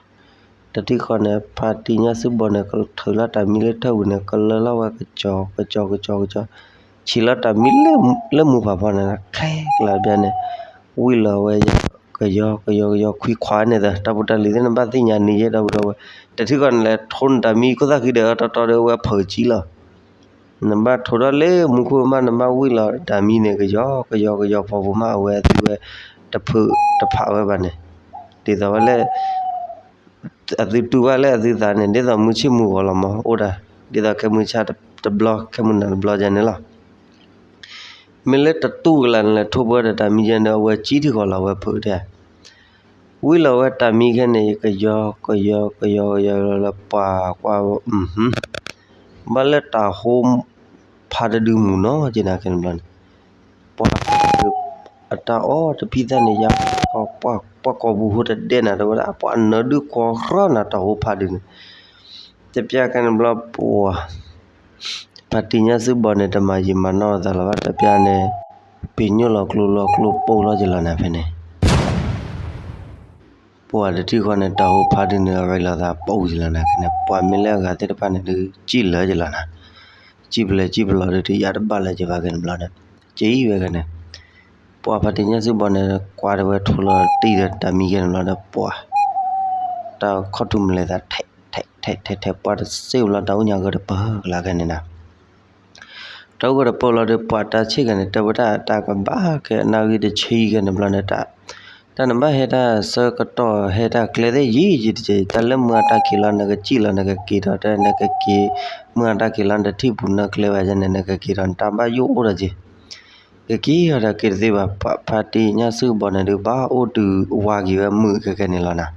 တထံၣ်ဃီန့ၣ် ဖါတံၢ်ညၣ်စုဘီန့ၣ် ကထုးလီၤတၢ်မံလၢထၢၣ်ပူၤန့ၣ် ကလၢလီၤဝဲကစီၤ ကစီၤ ကစီၤ ကစီၤ ဆံးလီၤတၢ်မံလၢမူဖးဖီန့ၣ် ခဲကလါဘျါန့ၣ် ဝံၣ်လီၤဝဲ ကယီကယီကယီ ခွံခွါန့ၣ်သၢ တၢ်ဖိတၢ်လံၤသ့ၣ် နဘၣ်သ့ၣ်ညါန့ၣ်ယဲ ဒီပုၢ်ဒီဝဲၢ် တထံၣ်ဃီန့ၣ် လဲၤထိနတၢ်မံခိၣ်သၣ်ဃံဒီး တီတီဒီးဝဲဖုးကံလီၤ နဘၣ်ထိးထီၣ်လၢမူခိၣ်မး နဘၣ်ဝံၣ်လီၤတၢ်မံန့ၣ် ကယီကယီကယီ ဖီဖိမး အဝဲအသုဝဲ တဖုတဖးဝဲဘၣ်န့ၣ် ဒ်သိးဝဲလၢ အသုတူၢ်ဘၣ်လၢအသုသးန့ၣ် ဒ်သိးမုၢ်ဆ့ၣ်မုၢ်ဂီၤလီၤမး အိၣ်ဒၣ် ဒ်သိးခဲမုၢ်ဆါတဘျီ ခဲမုၢ်နၤတဘျီယၤန့ၣ်လီၤ မ့ၢ်လၢတတူၢ်ကလါန့ၣ် လဲၤထိးပှဲၤဒီးတၢ်မံယဲန့ၣ် အဝဲကံထံဃီလီၤ အဝဲဖုးတဲ ဝံၣ်လီၤဝဲတၢ်မံခဲန့ၣ် ကယီကယီကယီကယီလီၤ ပှၤကွၢ် ဘၣ်လၢတၢ်ဟိဖးတဒုမုၢ်နီၤ က့နၤခဲန့ၣ်ဘျီန့ၣ် ပှၤ အတၢ်အီၣ်တဖံးသၣ်န့ၣ် ယါ ပှၤကိာ်ပူၤဟိတဒဲနၤ တဲဝဲဒၣ် ပှၤနၢၤဒုးကွၢ်ရီနၤ တၢ်ဟိဖးဒုန့ၣ် တပျၢ်ခဲန့ၣ်ဘျီ ပှၤ ဖါတံၢ်ညၣ်စုဘီန့ၣ် တမၤယံာ်မၤနီၢ်အသးလၢၤဘၣ် တပျၢ်န့ၣ် ပ့ၤညိၣ်လီၤကျိလီၤကျိပိၢ်လီၤက့ၤလီၤနၤဖဲန့ၣ် ပှၤတထံၣ်ဃီန့ၣ် တၢ်ဟိဖးဒုန့ၣ် ရ့လီၤသးပိၢ်က့ၤလီၤနၤဖဲန့ၣ် ပှၤမ့ၢ်လၢအဂၤသ့ၣ်တဖၣ်န့ၣ်ဒုး စံၣ်လၢက့ၤလီၤနၤ စံၣ်ပလဲၤစံၣ်ပလီၤဒုး တယၢ်တဘၣ်လၢၤက့ၤဘၣ်ခဲန့ၣ်ဘျီန့ၣ် ကံဝဲခဲန့ၣ် ပှၤဖါတံၢ်ညၣ်စုဘီန့ၣ် ကွၢ်တဝဲထိးလီၤတံၢ်ဒီးတၢ်မံခဲန့ၣ်ဘျီဒီး ပှၤ တၢ်ခီၣ်ထူၣ်မလဲၤသး ထဲးထဲးထဲးထဲး ပှၤတစ့ၢ်ဘျီ တၢ်အိၣ်ညါဂၢၢ်တပၢၢ်ကလါခဲန့ၣ်နၤ တၢ်အိၣ်ဂၢၢ်တပၢၢ်လီၤဒီး ပှၤတၢ်ဆံၣ်ခဲန့ၣ် တဲဝဲဒၣ်တၢ်ကဘၣ်ခဲ နၣ်ဂံၢ်တဆံခဲန့ၣ်ဘျီန့ၣ် တၢ် တၢ်နဘၣ်ဟဲတၢ်ဆၢကတီၢ်ဟဲတၢ်ကျဲသ့ၣ်ယံာ်ယံာ်တက့ၢ် တၢ်လၢမုၢ်အတၢ်က့ၤလီၤ နကစံၣ်လီၤ နကက့ၤဒီး တၢ်နကက့ၤ မုၢ်အတၢ်က့ၤလီၤ နတထံၣ်ပူၤနၢ်ကျဲဘၣ်ယဲန့ၣ် နကက့ၤဒီး နတၢ်ဘၣ်ယိၣ်အိၣ်ဒီးက့ၤ ကက့ၤဒီးက့ၤတသ့ဘၣ် ပှၤဖါတံၢ်ညၣ်စုဘီန့ၣ်ဒုး ဘၣ်အိၣ်တုၤဝါက့ၤဝဲမုာ်ခဲခဲန့ၣ်လီၤနၤ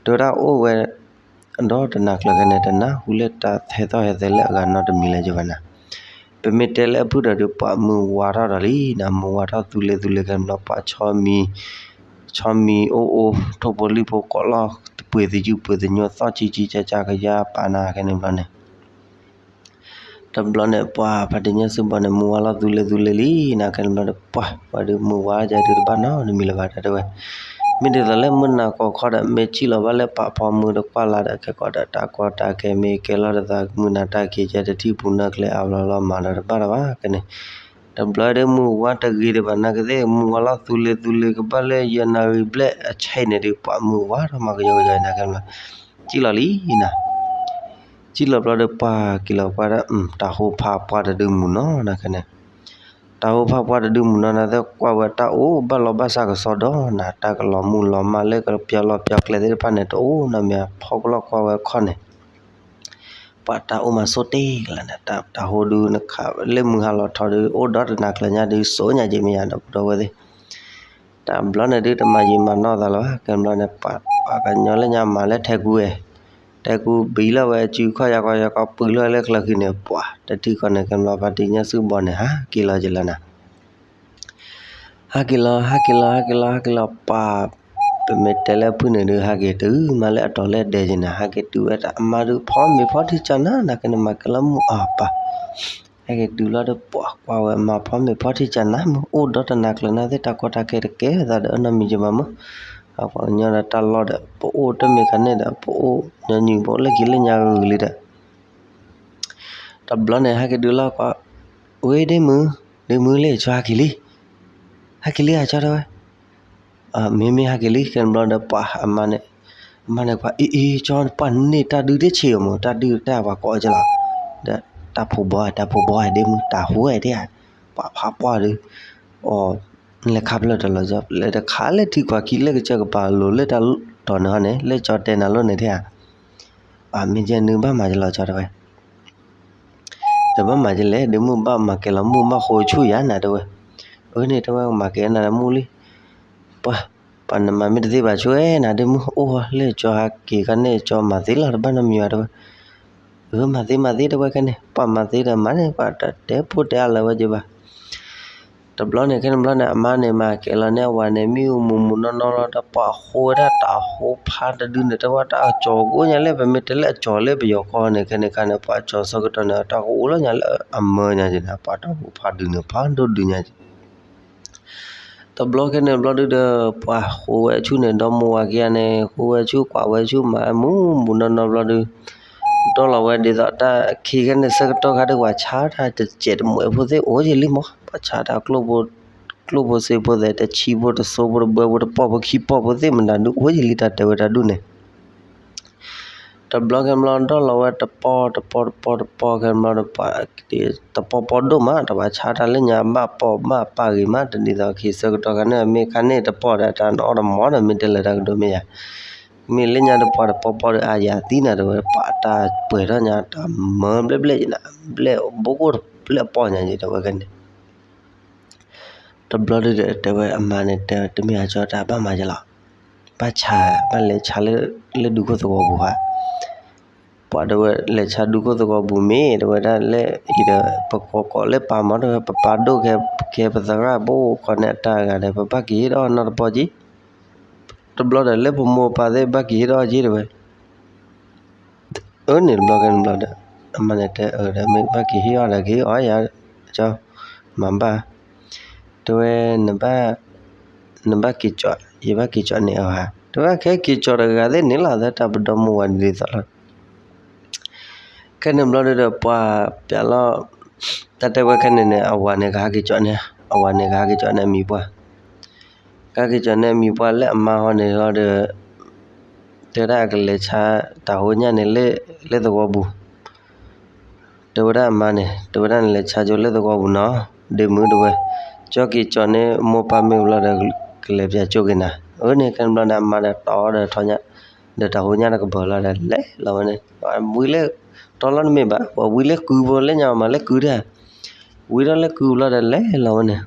တဲဝဲဒၣ်အိၣ်ဝဲ ဒီးတနၤကျၢၤခဲန့ၣ် တနၢ်ဟူလၢတၢ်ဟဲသီၣ်ဟဲသဲလၢအဂၤနီတမံၤလၢၤက့ၤဘၣ်နၤ ပမ့ၢ်တဲလၢအဖုၣ်ဒီးဒုး ပှၤမုၢ်ဝါထီၣ်ဒီးလံနၤ မုၢ်ဝါထီၣ်သူလ့ၤသူလ့ၤခဲန့ၣ်ဘျီ ပှၤဆီမံၤ ဆီမံၤအိၣ်အိၣ် ထိၣ်ဖိလံၣ်ဖိကိးလီၢ် ပှ့ၤသယုၢ်ပှ့ၤသညိၣ် သီၣ်ကံကံကၢ်ကၢ်ကယါပာ်နၤခဲန့ၣ်ဘျီန့ၣ် တၢ် တဘျီန့ၣ် ပှၤဖါတံၢ်ညၣ်စုဘီန့ၣ် မုၢ်ဝါလီၤသူလ့သူလ့လံ နၤခဲန့ၣ်ဘျီဒီး ပှၤ ပှၤဒုးမုၢ်ဝါယၤဒုးတဘၣ်နီတမံၤလၢၤဘၣ် တဲဝဲ, မ့ၢ်ဒ်သိးလၢမုၢ်နၤကိးခီဒီး မ့ၢ်စံၣ်လီၤဘၣ်လၢပာ်ဖီမုၢ်ဒီးကွၢ်လၢ်ဒီး ခဲကိးဒီး တၢ်ကီတၢ်ခဲမ့ၢ်ကဲလီၤတသး မုၢ်နၤတၢ်က့ၤကဲတထံၣ်ပူၤနၢ်ကျဲအါဘျီလီၤမၤဒီးတဘၣ်လီၤဘၣ် ခဲန့ၣ်, တဘျီဒီးမုၢ်ဝါတဂ့ၤဒံးဘၣ် နၤကသ့ၣ် မုၢ်ဝါလီၤသူလ့သူလ့ ကဘၣ်လၢယဲၢ်နၣ်ရံၣ်ဘျဲၣ်အဆဲးန့ၣ်ဒီး ပှၤမုၢ်ဝါထီၣ်မၤကယီကယီနၤခဲန့ၣ်ဘျီ, စံၣ်လီၤလံနၤ စံၣ်လီၤဘျီဒီးပှၤက့ၤလီၤကွၢ်ဒၣ် တၢ်ဟိဖးပှၢ်တဒုမုၢ်နီၤနၤခဲန့ၣ်, တၢ်ဟိဖးပှၢ်တဒုမုၢ်နီၤနၤသ့ၣ် ကွၢ်ဝဲတၢ်အိၣ်ဘၣ်လီၤဘၣ်စၢ်ကစီဒီနၤ တၢ်ကလီၤမုၢ်လီၤမၢ်လၢကပျီလီၤပျီကျဲသ့ၣ်တဖၣ်န့ၣ် တအိၣ်နီတမံၤ ဖီကလီၢ်ကွၢ်ဝဲခီၣ်န့ၣ် ပှၤတၢ်အိၣ်မၤဆိတ့ၢ်လၢၤနၤ တၢ်ဟိဒုနခးလၢမုၢ်ဟါလီၤထီဒု အိၣ်ဒီတနၤကျၢၤညါဒု စိညါက့မ့ၢ်ယၤဒီး ပဒီဝဲသ့ၣ် တဘျီန့ၣ်ဒုးတမၤယံာ်မၤနီၢ်သးလၢၤဘၣ် ကဲဘျီန့ၣ် ပှၤပှၤကညီလၢညါမၤလၢထဲကူဝဲ, ထဲကူဘံလီၤဝဲစုခီၣ်ယါကီယါကီပံလီၤဝဲလၢချၢဃံန့ၣ် ပှၤတထံၣ်ဃီန့ၣ် ကဲဘျီဖါတံၢ်ညၣ်စုဘီန့ၣ် ဟးက့ၤလီၤက့ၤလၢၤနၤ ဟးက့ၤလီၤ ဟးက့ၤလီၤ ဟးက့ၤလီၤ ဟးက့ၤလီၤ ပှၤ ပမ့ၢ်တဲလၢဖုၣ်န့ၣ်ဒုး ဟးက့ၤတုၤမးလၢအတီၤလၢအဒဲက့ၤနၤ ဟးက့ၤတုၤဝဲဒၣ်အမါဒုး ဖီမ့ၤဖီထံကၢ်နၤ နၤကဲန့ၣ်မၤကဲလီၤမုၢ်အီၤပၢ် ဟဲက့ၤတုၤလီၤဒီးပှၤကွၢ်ဝဲမၤဖီမ့ၤဖီထံကၢ်နၤ မ့ၢ်အိၣ်ဒီတနၤကျၢၤနၤသ့ၣ် တၢ်ကီတၢ်ခဲတကဲသးဒီးအနီတမံၤက့ၤမးမး, အပှၤကညီဒီးတၢ်လီၢ်ဒီး ပအိၣ်တမ့ၢ်ခါန့ၣ်ဒီး ပအိၣ်ညီနုၢ်ပအိၣ်လၢက့ၤလၢညါဂ့ၤဂ့ၤလံဒီး တဘျီန့ၣ် ဟဲက့ၤတုၤလီၤကွၢ်, ဝဲဒ့မုၢ်, ဒ့မုၢ်လံ ကၠီဟဲက့ၤလံ, ဟဲက့ၤလံဧါ ကၠီတဲဝဲ, မ့မ့ၢ်ဟဲက့ၤလံ ခဲန့ၣ်ဘျီဒီး ပှၤအမါန့ၣ်, အမါန့ၣ်ကွၢ် အံၤအံၤ ကၠီပှၤန့ၢ်တၢ်ဒုးတဆံးအမုၢ် တၢ်ဒုးတၢ်ပှၤကိးကလီၤ, ဒီးတၢ်ဖိဘီ တၢ်ဖိဘီ ဒ့မုၢ် တၢ်ဟိဝဲဒ့ဧါ, ပှၤဖးပှၢ်ဒုး, အီၤ, နလဲၤခးဖျၢၣ်တၢ်လီၤကၠီ လဲၤတခါလၢထံခွးခံလၢကစၢၢ်ကပၤလိၤလၢတၢ်တီၤန့ၣ်ဟီန့ၣ် လၢကၠီတဲနၤလိၤန့ၣ်ဒ့ဧါ, မ့ၢ်ကဲနုဘၣ်မၤကလီၤကၠီတဲဝဲ တဘၣ်မၤကလဲၣ် ဒ့မုၢ်ဘၣ်မၤကဲလီၤမုၢ်ဘၣ်ဃိဆူၣ်ယၤနၤတဲဝဲ, အၢန့ၣ်တဲဝဲမၤကဲနၤမုၢ်လံ, ပှၤ, ပှၤနမၤမ့ၢ်တသ့ဘၣ်ဆိဝဲနၤဒ့မုၢ် အိၣ်ဃီလၢကၠီဟးက့ၤခါန့ၣ် ကၠီမၤသ့လီၤတဘၣ်နီတမံၤဘၣ်တဲဝဲ, အၢမၤသ့မၤသ့တဲဝဲခဲန့ၣ် ပှၤမၤသ့ဒီးမၤန့ၣ် ပှၤတတဲဖိတဲအါလၢၤဝဲက့ၤဘၣ် တဘျီန့ၣ် ခဲန့ၣ်ဘျီန့ၣ် အမါန့ၣ် မၤကဲလီၤန့ၢ်အဝၤန့ၣ် မ့ၢ်အိၣ်မူးမူးနီၢ်နီၢ်လီၤ တၢ်ပှၤဃိဝဲဒၣ်တၢ်ဟိဖးတဒုန့ၣ် တဲဝဲတၢ်အကၠီၤကအိၣ်ညါလၢ ပမ့ၢ်တဲလၢအကၠီၤလၢပယီၤကီၢ်န့ၣ် ခဲန့ၣ်ခါန့ၣ် ပှၤကၠီၤဆၢကတီၢ်န့ၣ် တၢ်ကအိၣ်လီၤညါလၢအမၢညါက့ၤန့ၣ် ပှၤတၢ်ဟိဖးဒုန့ၣ် ဖးဒိၣ်ဒုညါက့ၤ တဘျီခဲန့ၣ်ဘျီဒုဒီး ပှၤဃိဝဲဆူၣ်န့ၣ် ဒီမါဝၤခံဂၤန့ၣ် ဃိဝဲဆူၣ်ကွၢ်ဝဲဆူၣ်မၤမူးမူးနီၢ်နီၢ်ဘျီဒု ဒီးလီၤဝဲဒ်သိးတၢ်ခံခဲန့ၣ်ဆၢကတီၢ်ခါဒု ပှၤဆါတၢ်တစဲးတမှဲးဖိသ့ၣ်အိၣ်ယံာ်လံမး ပှၤဆါတၢ် ကျိၣ်ဖိစ့ဖိသ့ၣ် တဆံဖိတစိဖိတဘၢဖိတပီၢ်ဖိခံပီၢ်ဖိသ့ၣ်မတၤဒု အိၣ်ယံာ်လံတၢ်တဲဝဲတၢ်ဒုန့ၣ် တဘျီခဲဘျီ ဒီးလီၤဝဲတပီၢ်တပီၢ်တပီၢ်ခဲဘျီဒီး တပီၢ်ပီၢ်ဒိၣ်မး တပှၤဆါတၢ်လၢညါဘၣ်ပီၢ်ဘၣ်ပၢ်ဂ့ၤမး တဒ်သိးခံဆၢကတီၢ်ခါန့ၣ် မ့ၢ်ခါန့ၣ်တပီၢ်ဒီးတၢ်နအီၣ်တမီၢ်ဒီး မ့ၢ်တဲလၢတၢ်ကဒိၣ်မ့ၢ်ယၤ မ့ၢ်လၢညါတပှၤတပီၢ်ပီၢ်ဒီး အါယၤသံနၤတဲဝဲ ပှၤတၢ်ပှဲၤထီၣ်ညါ တၢ်မၢဘျဲၣ်ဘျဲၣ်ယနၤ ဘျဲၣ်ဘိကိၣ်တဘျဲၣ်အပီၢ်ညါယတဲဝဲခဲန့ၣ် တဘျီဒုဒီးတဲဝဲအမါန့ၣ် တဲတမ့ၢ်အကၠီတၢ်ဘၣ်မၤယလီၤ ဘၣ်ဆါ ဘၣ်လဲၤဆါလၢ လၢဒူခိၣ်သဝီပူၤဧါ ပှၤတဲဝဲလဲၤဆါဒူခိၣ်သဝီပူၤမ့ၢ် တဲဝဲဒၣ်လၢအံၤဒီး ပကိးကိးလၢပၢ်မး တဲဝဲ ပပၢ်ဒိၣ်ခဲ ခဲပသရၣ်ဘိၣ်ခီန့ၣ်အတၢ်ဂၤဒီး ပဘၣ်က့ၤဟ့ၣ်ဒီးနီတပီၢ်က့ၤ တဘျီဒီးလၢပမိၢ်ပၢ်သ့ၣ်ဘၣ်က့ၤဟ့ၣ်ဒီးအီၤက့ၤတဲဝဲ အၢန့ၣ်တဘျီခဲန့ၣ်ဘျီဒီး အမါန့ၣ်တဲအၢဒီး မ့ၢ်ဘၣ်က့ၤဟ့ၣ်အီၤဒီးက့ၤအီၤယၤ ကၠီ မၤဘၣ် တဲဝဲ နဘၣ် နဘၣ်က့ၤကၠီ ယဘၣ်က့ၤကၠီန့ၢ်အီၤဧါ တဲဝဲခဲက့ၤကၠီတဂၤသ့ၣ်န့ၣ်လီၤ သတးပဒီမိၢ်ဝၤဒ်သိးလီၤ ခဲန့ၣ်ဘျီဒုဒီးပှၤပျးလီၤ တၢ်တဲဝဲခဲန့ၣ်န့ၣ် အဝၤန့ၣ်ကဟဲက့ၤကၠီန့ၢ် အဝၤန့ၣ်ကဟဲက့ၤကၠီန့ၢ်အမံၤပှၢ် ကဟဲက့ၤကၠီန့ၢ်အမံၤပှၢ်လၢအမါဟီန့ၣ်လီၤဒီး တဲဝဲဒၣ်အကလဲၤဆါတၢ်ဟိညၣ်န့ၣ်လၢ လၢသဝီပူၤ တဲဝဲဒၣ်အမါန့ၣ် တဲဝဲဒၣ်နလဲၤဆါကၠိလၢသဝီပူၤနီၤ ဒ့မုၢ်တဲဝဲ ကၠီက့ၤကၠီန့ၢ်မိၢ်ပၢ်မ့ၢ်ဘျီဒီး ကလဲၤပၠးကၠိက့ၤနၤ အၢန့ၣ် ခဲန့ၣ်ဘျီန့ၣ် အမါဒီးတီဒီးထီညၣ် ဒီးတၢ်ဟိညၣ်တကပၤလီၤဒီး လဲၤလီၤဝဲန့ၣ် ဝံလၢ တီလီၤတမ့ၢ်ဘၣ် ပှၤဝံလၢကုပူၤလၢညါမးလၢကုတၢ် ဝံထီၣ်လၢကုပူၤလီၤဒီး လဲၤလီၤဝဲန့ၣ်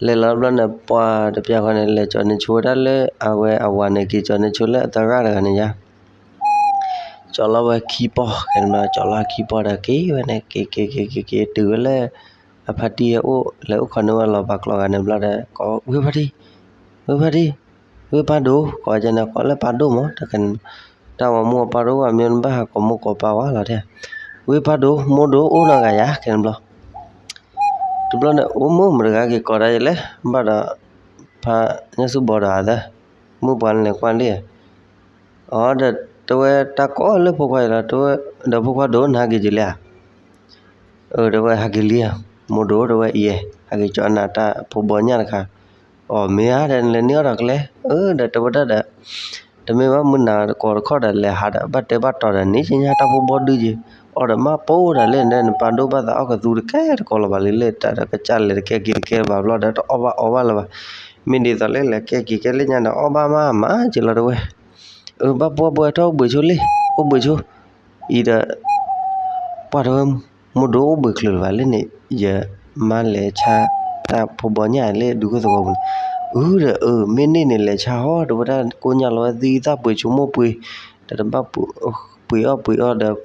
လဲၤလီၤဘျီန့ၣ် ပှၤတပျးဃီန့ၣ် လဲၤကၠီန့ၢ်ဆိဝဲဒၣ်လၢ အဝဲအဝၤန့ၣ် က့ၤကၠီန့ၢ်ဆိလၢအသရၣ်တဂၤန့ၣ်ယါ ကၠီလီၤဝဲခံပီၢ် ခဲန့ၣ်ဘျီ ကၠီလီၤခံပီၢ်ဒီးက့ၤဝဲန့ၣ် က့ၤက့ၤက့ၤက့ၤက့ၤတုၤဝဲလၢ အဖါတံၢ်ဟဲအိၣ် လဲၤအိၣ်ခိးန့ၢ်ဝဲလီၤပာ်ကျိာ်ဂၤန့ၣ်ဘျီဒီး ကိးဝဲဖါတံၢ် ဝဲဖါတံၢ် ဝဲပၢ်ဒိၣ် ကိးကန့ၣ် ကိးလၢပၢ်ဒိၣ်မး တၢ်ဝၤမူအပၢ်ဒိၣ်ဝဲ မ့ၢ်နဘၣ်ဟးကိးမိၢ်ကိးပၢ်ဝဲလီၤတဲ ဝ့ၢ်ဖးဒိၣ် မိၢ်ဒိၣ်အိၣ်နီတဂၤယၤ ခဲန့ၣ်ဘျီ, တဘျီန့ၣ် အိၣ်မုာ်မတဂၤက့ၤကိးတၢ်ယဲလဲၣ် ဘၣ်ဒီး ဖးညၣ်ဆူၣ်ဘီဒီးအသၢ မုၢ်ပှၤလဲၤကွၢ်လံဧါ, အီ ဒီးတဲဝဲတၢ်ကိးလၢဖိခွါအံၤလီၤ တဲဝဲ, ဒီးဖိခွါဒိၣ်နဟးက့ၤက့ၤလံဧါ, အၢ တဲဝဲဟးက့ၤလံဧါ, မိၢ်ဒိၣ်တဲဝဲအံၤ ဟးက့ၤကၠီနၤတၢ်ဖိဘီညၣ်တခါ, အီ မ့ၢ်ဧါ ဒီးနလဲၤန့ၢ်အီၣ်ဒီးကျဲ, အၢ ဒီးတဲဝဲဒၣ်ဒီး တမ့ၢ်ဘၣ်မုၢ်နၤကိးတခီဒီးလဲၤဟးဒီး ဘၣ်တဲဘၣ်တီၤဒီးန့ၣ် ကညါတၢ်ဖိဘီဒုက့ၤ, အီဒီးမးပိၢ်ဒီးလၢန့ၣ် နပာ်ဒိၣ်ဘၣ်သးအီၣ်ကသူတကဲတကိးလၢၤဘၣ်လံ လၢတၢ်ဒီးကစၢ်လဲၤတကဲက့ၤတကဲဘၣ်ဘျီဒီး တအီၣ်ဘၣ်အီဘၣ်လၢၤဘၣ်, မ့ၢ်ဒ်သိးလၢလဲၤကဲက့ၤကဲလၢညါဒီး အီၣ်ဘၣ်မးမးက့ၤလီၤတဲဝဲ, အၢ ဘၣ်ပှၢ်ပှၢ်ထီၣ်အိၣ်ဘှံးဆိလံ, အိၣ်ဘှံးဆိ, အံၤဒီး ပှၢ်တဲဝဲ မိၢ်ဒိၣ်အိၣ်ဘှံးချုးလၢၤဘၣ်လၢန့ၣ် ယမါလဲၤဆါတၢ်ဖိဘီညၣ်လၢဒူခိၣ်သဝီပူၤန့ၣ်, အၢ ဒီးအၢ မ့ၢ်န့ၢ်န့ၣ်လဲၤဆါဟီ တဲဝဲဒၣ် ကိၣ်ညၣ်လီၤဝဲသံသၣ်ပှ့ၤဆိကမိၣ်ပှ့ၤ, ဒီးတဘၣ်ပှ့ၤအီၣ်ပှ့ၤအီၣ်ဒီး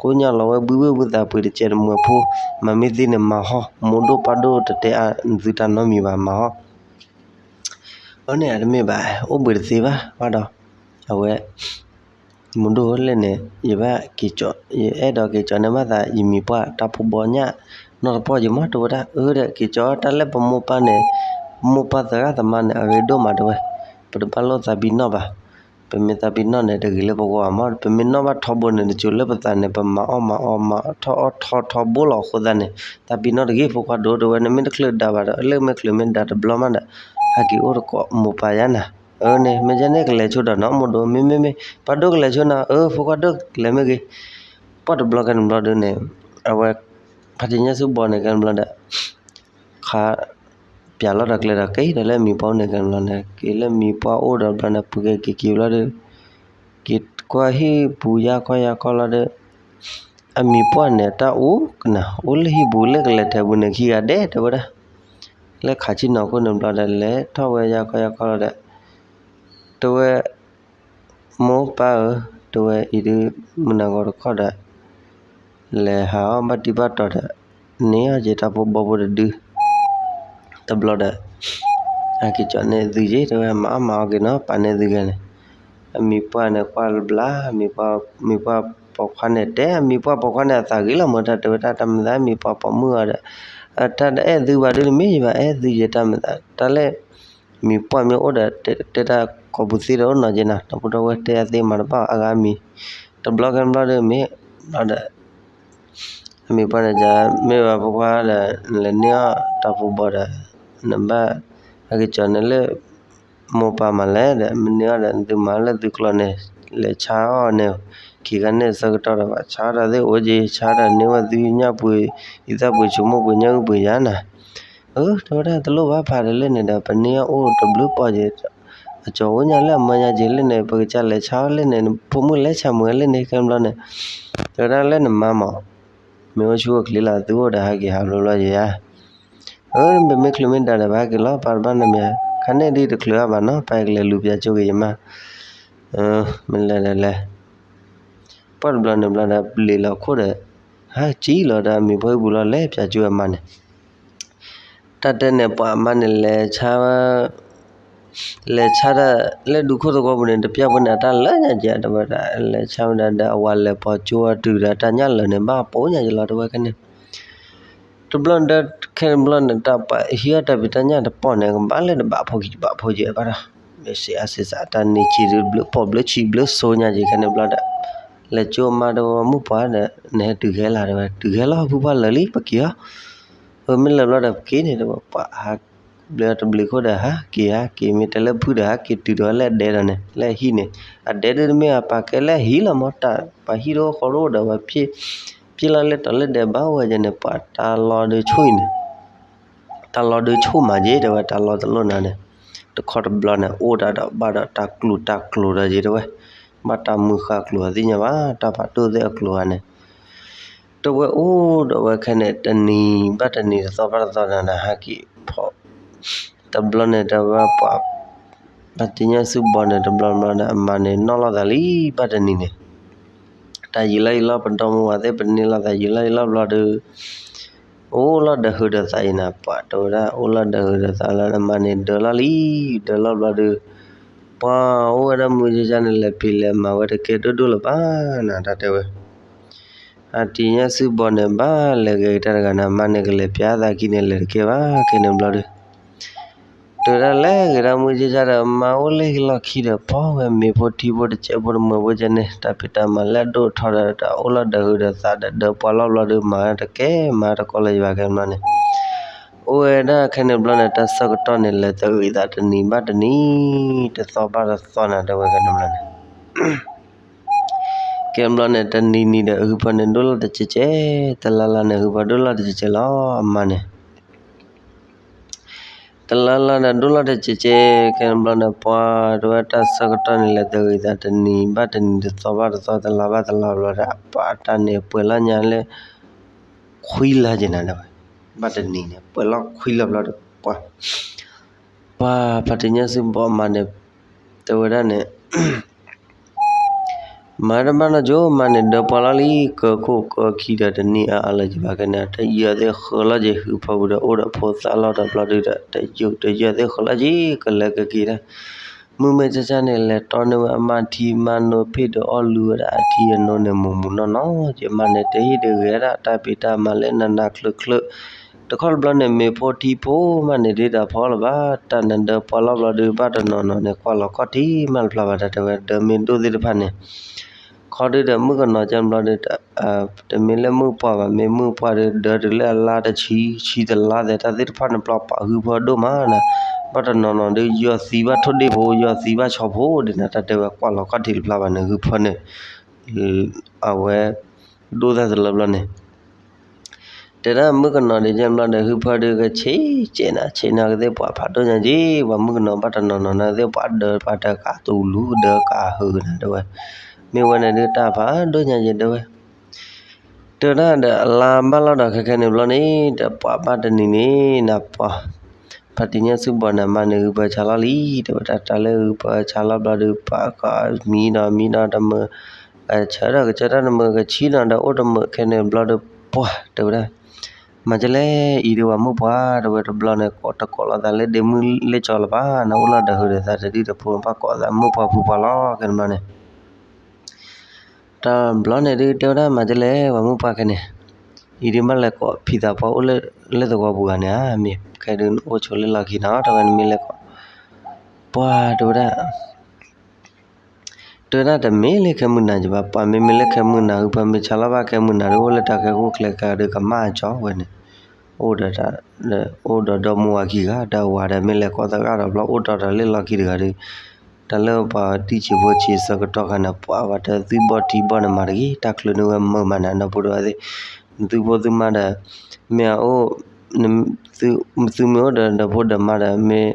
ကိၣ်ညၣ်လီၤဝဲဘှံးဝ့ၢ်ဘှံးသးပှ့ၤတစဲးတမှဲၤဖိ, မၤမ့ၢ်သ့န့ၣ်မၤဟီ, မိၢ်ဒိၣ်ပၢ်ဒိၣ်တတဲအါနသုတၢ်နီတမံၤဘၣ်မၤဟီ အၢန့ၣ် အတမ့ၢ်ဘၣ် အိၣ်ဘှံးတသ့ဘၣ် ဘၣ်ဒီး အဝဲ မိၢ်ဒိၣ်လၢန့ၣ် ယဘၣ်က့ၤကၠီ, ယအဲၣ်ဒိးက့ၤကၠီန့ၢ်ဘၣ်သး ယမံၤပှၢ်တၢ်ဖိဘီညၣ် နီတပီၢ်ယမး တဲဝဲဒၣ် အၢ ဒီး က့ၤကၠီတၢ်လၢပမိၢ်ပၢ်န့ၣ်, ပမိၢ်ပၢ်သရၣ်သမါန့ၣ် အဂ့ၤဒိၣ်မးတဲဝဲ, ပတဘၣ်လိၣ်သးပံၤနီၣ်ဘၣ်, ပမ့ၢ်သးပံၤနီၣ်န့ၣ် တဂ့ၤလၢပဂီၢ်မး, ပမ့ၢ်နီၣ်ဘၣ်ထီဘိန့ၣ် တစိၤလၢပသးန့ၣ် ပမၤအီၣ်မၤအီမၤထီၣ်အီၣ်ထီထီဘိလီၤအဃိသတးန့ၣ် သးပံၤနီၣ်တဂ့ၤ ဖိခွါဒိၣ်တဲဝဲ နမ့ၢ်တချုးဒါဘၣ်ဒီး လၢမ့ၢ်ချုးမ့ၢ်ဒါတဘျီမးဒီး ဟဲက့ၤအိၣ်တကိးမိၢ်ပၢ်ယါနၤ, အၢန့ၣ် မ့ၢ်ကဲန့ၣ်ကလဲၤဆိဒီးနီၤ မိၢ်ဒိၣ် မ့မ့မ့ၢ် ပၢ်ဒိၣ်ကလဲၤဆိနီၤ အၢ ဖိခွါဒိၣ်ကလဲၤမ့ၢ်ဂ့ၤ, ပှၢ်တဘျီကဲန့ၣ်ဘျီဒုန့ၣ်, အဝဲ ဖါတံၢ်ညၣ်ဆူၣ်ဘီန့ၣ် ကဲန့ၣ်ဘျီဒီး ခါ ပၠးလီၤဒီးကျဲဒီး က့ၤဒီးလၢအမံၤပှၢ်အိၣ်န့ၣ် ကဲန့ၣ်ဘျီန့ၣ် က့ၤလၢမံၤပှၢ်အိၣ်ဒီးဘျီန့ၣ် ပက့ၤက့ၤက့ၤဘျီဒီး က့ၤကွၢ်ဟံၣ်ပူၤယါခီယါခီလီၤဒီး အမံၤပှၢ်န့ၣ် တၢ်အိၣ်ကနၣ် အိၣ်လၢဟံၣ်ပူၤလၢကလဲၤထဲပူၤန့ၣ် ခံဂၤဒဲး တဲဝဲဒၣ်, လၢခးဆံနီၤခိၣ်န့ၣ်ဘျီဒီး လဲၤထီၣ်ဝဲယါခီယါခီလီၤဒီး တဲဝဲ မိၢ်ပၢ်ဧၢ, တဲဝဲအံၤဒုး မုၢ်နၤဂီၤတခီဒီး လဲၤဟးအီၣ်ဘၣ်တံၢ်ဘၣ်တီၤဒီး န့ၢ်အီၣ်က့ၤတၢ်ဖိဘီဖိတဒု တဘျီဒီး အက့ၤကၠီန့ၢ်သုက့ၤ တဲဝဲ မၤအီၣ်မၤအီၣ်က့ၤနီၤ ပာ်န့ၢ်သုက့ၤန့ၣ်, အမံၤပှၢ်န့ၣ် ကွၢ်လၢဘျါ မံၤပှၢ်ပိာ်ခွါန့ၣ် တဲ အမံၤပှၢ်ပိာ်ခွါန့ၣ် အသးဂ့ၤလီၤမၢ် တၢ်တဲဝဲဒၣ် တၢ်မၤသးမံၤပှၢ်ပိာ်မုၣ်အီၤဒီး တၢ်တအဲၣ်သုဘၣ်ဒုး တမ့ၢ်ယဘၣ် အဲၣ်သုယတၢ်မၤသး တၢ်လၢ မံၤပှၢ်မ့ၢ်အိၣ်ဒီး တဲတၢ်ကိးပူၤသ့ဒီးအိၣ်နီၤက့နီၤ ဒီပုၢ်ဒီဝဲၢ်တဲအသ့မၤတဘၣ်အဂၤမံၤ, တဘျီကဲဘျီဒီးမ့ၢ် ဘျီဒီး အမံၤပှၢ်န့ၣ် မ့ၢ်ဘၣ်ဖိခွါဒီး နလဲၤန့ၢ်အီၣ်တၢ်ဖိဘီဒီး နဘၣ် အက့ၤကၠီန့ၢ်လၢ မိၢ်ပၢ်မးလဲၣ်ဒီး မ့ၢ်န့ၢ်အီၣ်ဒီး သုမၤလၢသုကျိၤန့ၣ် လဲၤဆါအီၣ်န့ၣ် ခံခါန့ၣ်ဆၢကတီၢ်ဒီး ဘၣ်ဆါအီၣ်တၢ်သ့ၣ်အိၣ်က့ၤ ဆါဒီးန့ၢ်ဝဲသုညၣ်ပှ့ၤ အံသၣ်ပှ့ၤဆိကမိၣ်ပှ့ၤညၣ်အုၣ်ပှ့ၤယါနၤ အၢ တဲဝဲဒၣ်တလိၣ်ဘၣ်ဖးဒီးလၢန့ၣ်ဒီး ပန့ၢ်အီၣ်အိၣ်တဘျုးပီၢ်က့ၤ, အကၠီၤအိၣ်ညါလၢအမၢညါက့ၤလၢန့ၣ် ပကစၢ်လဲၤဆါအီၣ်လၢန့ၣ် ဖိမုၣ်လဲၤဆါမုာ်လၢန့ၣ် ကဲဘျီန့ၣ်, တဲဝဲဒၣ်လၢနမါမး, မ့ၢ်အိၣ်ဆူၣ်အိၣ်ချ့လီၤ သုအိၣ်ဒီးဟဲက့ၤဟးဘျီဘျီယၤ, အၢ ပမ့ၢ်ချုးမ့ၢ်ဒါဒီး ပဟဲက့ၤလီၤ ပာ်တဘၣ်နမ့ၢ်, ခါန့ၣ်ဒ်တချုးအါဘၣ်နီၤ ပကလဲၤလူၤပၠးကၠိက့ၤယမါ, မ့ၢ်လဲၤဒီးလဲၤ ပှၢ်တဘျီန့ၣ်ဘျီဒီး ပျံၤလီၤခိၣ်ဒီး ဟးကံလီၤဒီး မံၤပှၢ်ဟံၣ်ပူၤလီၤ လဲၤပၠးကၠိအမါန့ၣ်, တၢ်တဲန့ၣ် ပှၤအမါန့ၣ် လဲၤဆါ လဲၤဆါတၢ် လၢဒူခိၣ်သဝီပူၤန့ၣ် တပျၢ်ဖိန့ၣ် အတၢ်လၢညါကဲ တဲဝဲဒၣ် လဲၤဆါဝဲဒၣ်ဒီး အဝၤလဲၤပိာ်ကၠိအီၤတုၤဒီး တၢ်ညၣ်လၢာ်န့ၣ် ဘၣ်ပိာ်ညါကဲလီၤ တဲဝဲခဲန့ၣ် တဘျီဒီး ခဲန့ၣ်ဘျီန့ၣ် တၢ်ပှၤဟံးအီၣ်တၢ်ဖံးတၢ်ညၣ်တပီၢ်န့ၣ် ကဘၣ်လၢတဘၣ်ဖိကံတဘၣ်ဖိကံဘၣ်ဒီး စံးအါစံးစး တၢ်န့ၢ်ဆံးဒုးဘျုးပိာ်ဘျုးဆံးဘျုးစိညါကဲ ခဲန့ၣ်ဘျီဒီး လဲၤကၠိမါတဝဲမုၣ်ပှၢ်ဒီး နဟဲတုၤဂဲၤလၢ်တဲဝဲ တုၤဂဲၤလီၤ ဖုပှၢ်လၢာ်လံ ပက့ၤအီၤ အမ့ၢ်လၢာ်ဘျီဒီး ပက့ၤန့ၣ် တဲဝဲ ပှၤဟး ဘျုးတဘျုးခိၣ်ဒီး ဟးက့ၤ ဟးက့ၤ မ့ၢ်တဲလၢဖုဒီး ဟးက့ၤတုၤဒီးလၢအဒဲဒီးန့ၣ် လၢအဟံၣ်န့ၣ် အဒဲဒုးတမ့ၢ်အပာ်ကဲလၢအဟံၣ်လီၤမး တၢ်ပှၤဟံၣ်တအိၣ်ဃီတအိၣ်ဒီး ပှၤ ပျဲလီၤလၢတီၤလၢဒဲးဘၣ်ဝဲကဲန့ၣ် ပှၤတၢ်လီၤဒုးဆူၣ်အံၤန့ၣ် တၢ်လီၤဒုးဆူၣ်မးကဲ တဲဝဲ တၢ်လီၤတလိၣ်နၤန့ၣ် တခီတဘျီန့ၣ် အိၣ်ဒၣ်ဒီးဘၣ်ဒီးတၢ်ကျူၤတၢ်ကျိၤဒီးကဲ တဲဝဲ ဘၣ်တၢ်မုၢ်ဃၢ်ကျိၤအသ့ၣ်ညါဘၣ် တၢ်ဖးဒိၣ်သ့ၣ်အကျိၤဧါန့ၣ် တဲဝဲအိၣ်ဒီးဝဲခဲန့ၣ် တနံၤဘၣ်တနံၤ တသီဘၣ်တသီန့ၣ် ဟးက့ၤဖီၣ် တဘျီန့ၣ် တဲဝဲပှၤ ဘၣ်တံၢ်ညၣ်ဆူၣ်ဘီန့ၣ် တဘျီဘျီန့ၣ် အမါန့ၣ် နီၣ်လိာ်သးလံ ဘၣ်တနံၤန့ၣ် တၢ်ယံာ်လီၤယံာ်လီၤ ပဒီမါဝၤသ့ၣ် ပန့ၢ်လိာ်သး ယံာ်လီၤယံာ်လီၤဘျီဒီး အိၣ်လီၤဒီးဟုးဒီးသးအံၤနၤ ပှၤတဲဝဲဒၣ် အိၣ်လီၤဒီးဟုးဒီးသးလၢ အမါန့ၣ် ဒၢးလီၤလံ ဒၢးလီၤဘျီဒီး ပှၤအိၣ်ဝဲဒၣ်မုၢ်ကၢ်ကၢ်န့ၣ် လဲၤဖံးလဲၤမၤဝဲတကဲဒိၣ်ဒိၣ်လၢၤဘၣ်နၤ တၢ်တဲဝဲ အတံၤညၣ်စုဘီန့ၣ် ဘၣ်လဲၤဂဲၤကဒါတဂၤန့ၣ် အမါန့ၣ်ကလဲၤပျးသးခံန့ၣ် လဲၤတကဲဘၣ် ခဲန့ၣ်ဘျီဒီး တုၤဒၣ်လဲၤဂဲၤဒၣ်မုၢ်ကၢ်ကၢ်ဒီး အမါအိၣ်လၢဟံၣ်လီၢ်ခံဒီး ဖီဝဲမ့ၤဖိထံဖိတစဲးဖိတမုာ်ဖိကဲန့ၣ် တၢ်ဖံးတၢ်မၤလၢအဒိၣ်ထီဒီး တၢ်အိၣ်လီၤဒီးဟုးဒီးသးဒီး ဒၢပှၤလီၤဘျီဒီး မၤတကဲမၤတကီလၢၤယဘၣ် ခဲန့ၣ်ဘျီန့ၣ် အိၣ်ဝဲဒၣ်ခဲန့ၣ်ဘျီန့ၣ် တၢ်ဆၢကတီၢ်န့ၣ် လဲၤတဂ့ၤသးတနံၤဘၣ်တနံၤ တသီဘၣ်တသီန့ၣ် တဲဝဲ ခဲန့ၣ်ဘျီန့ၣ် ခဲန့ၣ်ဘျီန့ၣ် တနံၤနံၤဒီး ဟုဖၢန့ၣ်ဒိၣ်လီၤတကဲးကဲး, တလါလါန့ၣ် ဟုဖၢဒိၣ်လီၤတကဲးကဲးလီၤ အမါန့ၣ် တလါလါဒီးဒိၣ်လီၤတကဲးကဲး, ခဲန့ၣ်ဘျီန့ၣ် ပှၤတဲဝဲတၢ်ဆၢကတီၢ်န့ၣ် လဲၤတဂ့ၤသးတနံၤဘၣ်တနံၤ တသီဘၣ်တသီ တလါဘၣ်တလါဘျီဒီး အပှၤတၢ်န့ၣ်ပှဲၤလီၤညါလၢ ခွံလါက့ၤနၤ တဲဝဲ, ဘၣ်တနံၤန့ၣ် ပှဲၤလီၤခွံလါဘျီဒီး ပှၤ ပှၤဖါတံၢ်ညၣ်စုဘီမါန့ၣ် တဲဝဲဒၣ်န့ၣ် မၤတဘၣ်နီတဂၤ မါန့ၣ်ဒၢပှၤလီၤလံ ကၢခိၣ်ကၢခံဒီးတနံၤအါအါလၢၤက့ၤဘၣ် ခဲန့ၣ် တယၢၢ်သ့ၣ်ဃၢၤလီၤက့ၤ ဟုဖၢပူၤဒီးအိၣ်ဒီးဖိသၣ်လီၤဒီးဘျီဒုဒီး တယၢၢ်သ့ၣ်ဃၢၤလီၤက့ၤ ကလဲၤကက့ၤဒၣ် မုၢ်မ့ၢ်ကၢ်ကၢ်န့ၣ် လဲၤတီန့ၢ်ဝဲအမါထံမါနိ ဖ့ၣ်ဒီးအီၣ်လူၤဝဲဒၣ်အထံအနိန့ၣ် မူးမူးနီၢ်နီၢ်က့ၤ မါန့ၣ် တဟ့ၣ်ဒုးဂဲၤဒၣ်တၢ်ဖံးတၢ်မၤလၢနးနးချၢချၢ တခီတဘျီန့ၣ် မ့ၤဖိထံဖိမးန့ၣ် ဒ်တၢ်ဖီလၢၤဘၣ် တၢ်နဒၢပှၤလီၤဘျီဒုး ဘၣ်တနီၤနီၤန့ၣ် ကွၢ်လီၤခီၣ်ထံးမးတဖျါဘၣ် တၢ်တဲဝဲ ဒၢမ့ၢ်ဒိၣ်သ့ၣ်တဖၣ်န့ၣ် ခီဒုဒီးမုၣ်ကနီၤကဲဘျီဒီး တမ့ၢ်လၢမုၣ်ပှၢ်ဘၣ် မ့ၢ်မုၣ်ပှၢ်ဒီး ဒၢတုၤလၢအလါတဆံ ဆံတလါသဲး တၢ်သ့ၣ်တဖၣ်န့ၣ် ပျီပာ်ဟုဖၢဒိၣ်မးနၤ ဘၣ်တနီၤနီၤဒုး ယီၢ်သံဘၣ်ထိၣ်ဒ့ၣ်ဖိ ယီၢ်သံဘၣ်ဆီဖိဒ်န့ၣ် တၢ်တဲဝဲ ကွၢ်လီၤခီၣ်ထံးတဖျါဘၣ်န့ၣ် ဟုဖၢန့ၣ် အဝဲ ဒိၣ်သၣ်တလၢဘျီန့ၣ် တဲဒၣ်မုၣ်ကနီၤဒ်ကဲဘျီဒီး ဟုဖၢဒုးကဆံးကဲးနၤ ဆံးနၤကသ့ၣ်ပှၤဖးဒိၣ်ညါက့ၤ ပှၤမုၣ်ကနီၤဘၣ်တနီၤနီၤနၤကသ့ၣ်ပှၤဒၢပှၤတကးတူၤလူၤ ဒၢကးဟုးနၤတဲဝဲ မ့ၢ်ဝဲန့ၣ်ဒုးတၢ်ဖးဒိၣ်ညါက့ၤတဲဝဲ တဲဒၣ်ဒီးအလါဘၣ်လီၤဒီးခဲခဲန့ၣ်ဘျီန့ၣ် ဒီးပှၤဘၣ်တနံၤန့ၣ် နပှၤ ဖါတံၢ်ညၣ်စုဘီန့ၣ် မါန့ၣ်ဟုဖၢဆါလီၤလံ တဲဝဲဒၣ် တၢ်လၢဟုဖၢဆါလီၤဘျီဒီး ပှၤကမံဒီးမံဒီးတမုာ် ကဆၢထၢၣ်ကဆၢထၢၣ်တမုာ် ကဆံးနီၤဒီးအိၣ်တမုာ် ခဲန့ၣ်ဘျီဒီး ပှၤတဲဝဲဒၣ် မၤကလဲၣ် အံၤဒုးပှၤမုၣ်ပှၢ် တဲဝဲတဘျီန့ၣ် ကိးတကိးလီၤသးလၢဒ့မုၢ်လ့ၣ်ကၠီလၢၤဘၣ် နအိၣ်လီၤဒီးဟုးဒီးသးတဒုတဖိ ဘၣ်ကိးသးမုၣ်ပှၢ်ဖုပှၢ်လီၤ ခဲန့ၣ်ဘျီန့ၣ် တဘျီန့ၣ်ဒုး တဲဝဲဒၣ်မၤကလဲၣ် ပှၤမုၣ်ပှၢ်ခဲန့ၣ် အံၤဒုးဘၣ်လဲၤကိးဖံသးပှၢ်အိၣ်လၢသဝီပူၤဂၤန့ၣ်ဧါ မ့ၢ်ခဲဒုးအိၣ်ဆိးလၢလီၢ်ခံနီၤ တဲဝဲနမ့ၢ်လဲၤကိး ပှၤတဲဝဲဒၣ် တဲဝဲဒၣ်တမ့ၢ်လၢခဲမုၢ်နၤကဘၣ် ပှၤမ့မ့ၢ်လၢခဲမုၢ်နၤ ဟုဖၢမ့ၢ်ဆါလီၤဘၣ်ခဲမုၢ်နၤဒုး အိၣ်လၢတၢ်ခဲခိၣ်ချၢကဒီးကမၣ်ကၠီဝဲန့ၣ် အိၣ်ဒီး အိၣ်ဒီးဒီမါဝၤခံဂၤ ဒီးအဝၤဒီးမ့ၢ်လဲၤကိးသရၣ်ဒီးဘျီ အိၣ်တီဒီးလၢလီၢ်ခံတဂၤဒီး တၢ်လၢပှၤတံၢ်ဆံးဖိဆံးဆၢကတီၢ်ခါန့ၣ် ပှၤဝဲတၢ်သုးဘီၣ်ထံဘီၣ်န့ၣ်မၤတဂ့ၤ တၢ်ချုးန့ၢ်ဝဲမုာ်မးန့ၣ် ဒီပုၢ်ဒီဝဲၢ်သ့ၣ် သုးဖိသုးမါဒီး မ့ၢ်အအိၣ် သုမ့ၢ်အိၣ်ဒီးဒီဖိဒီးမါဒီး မ့ၢ်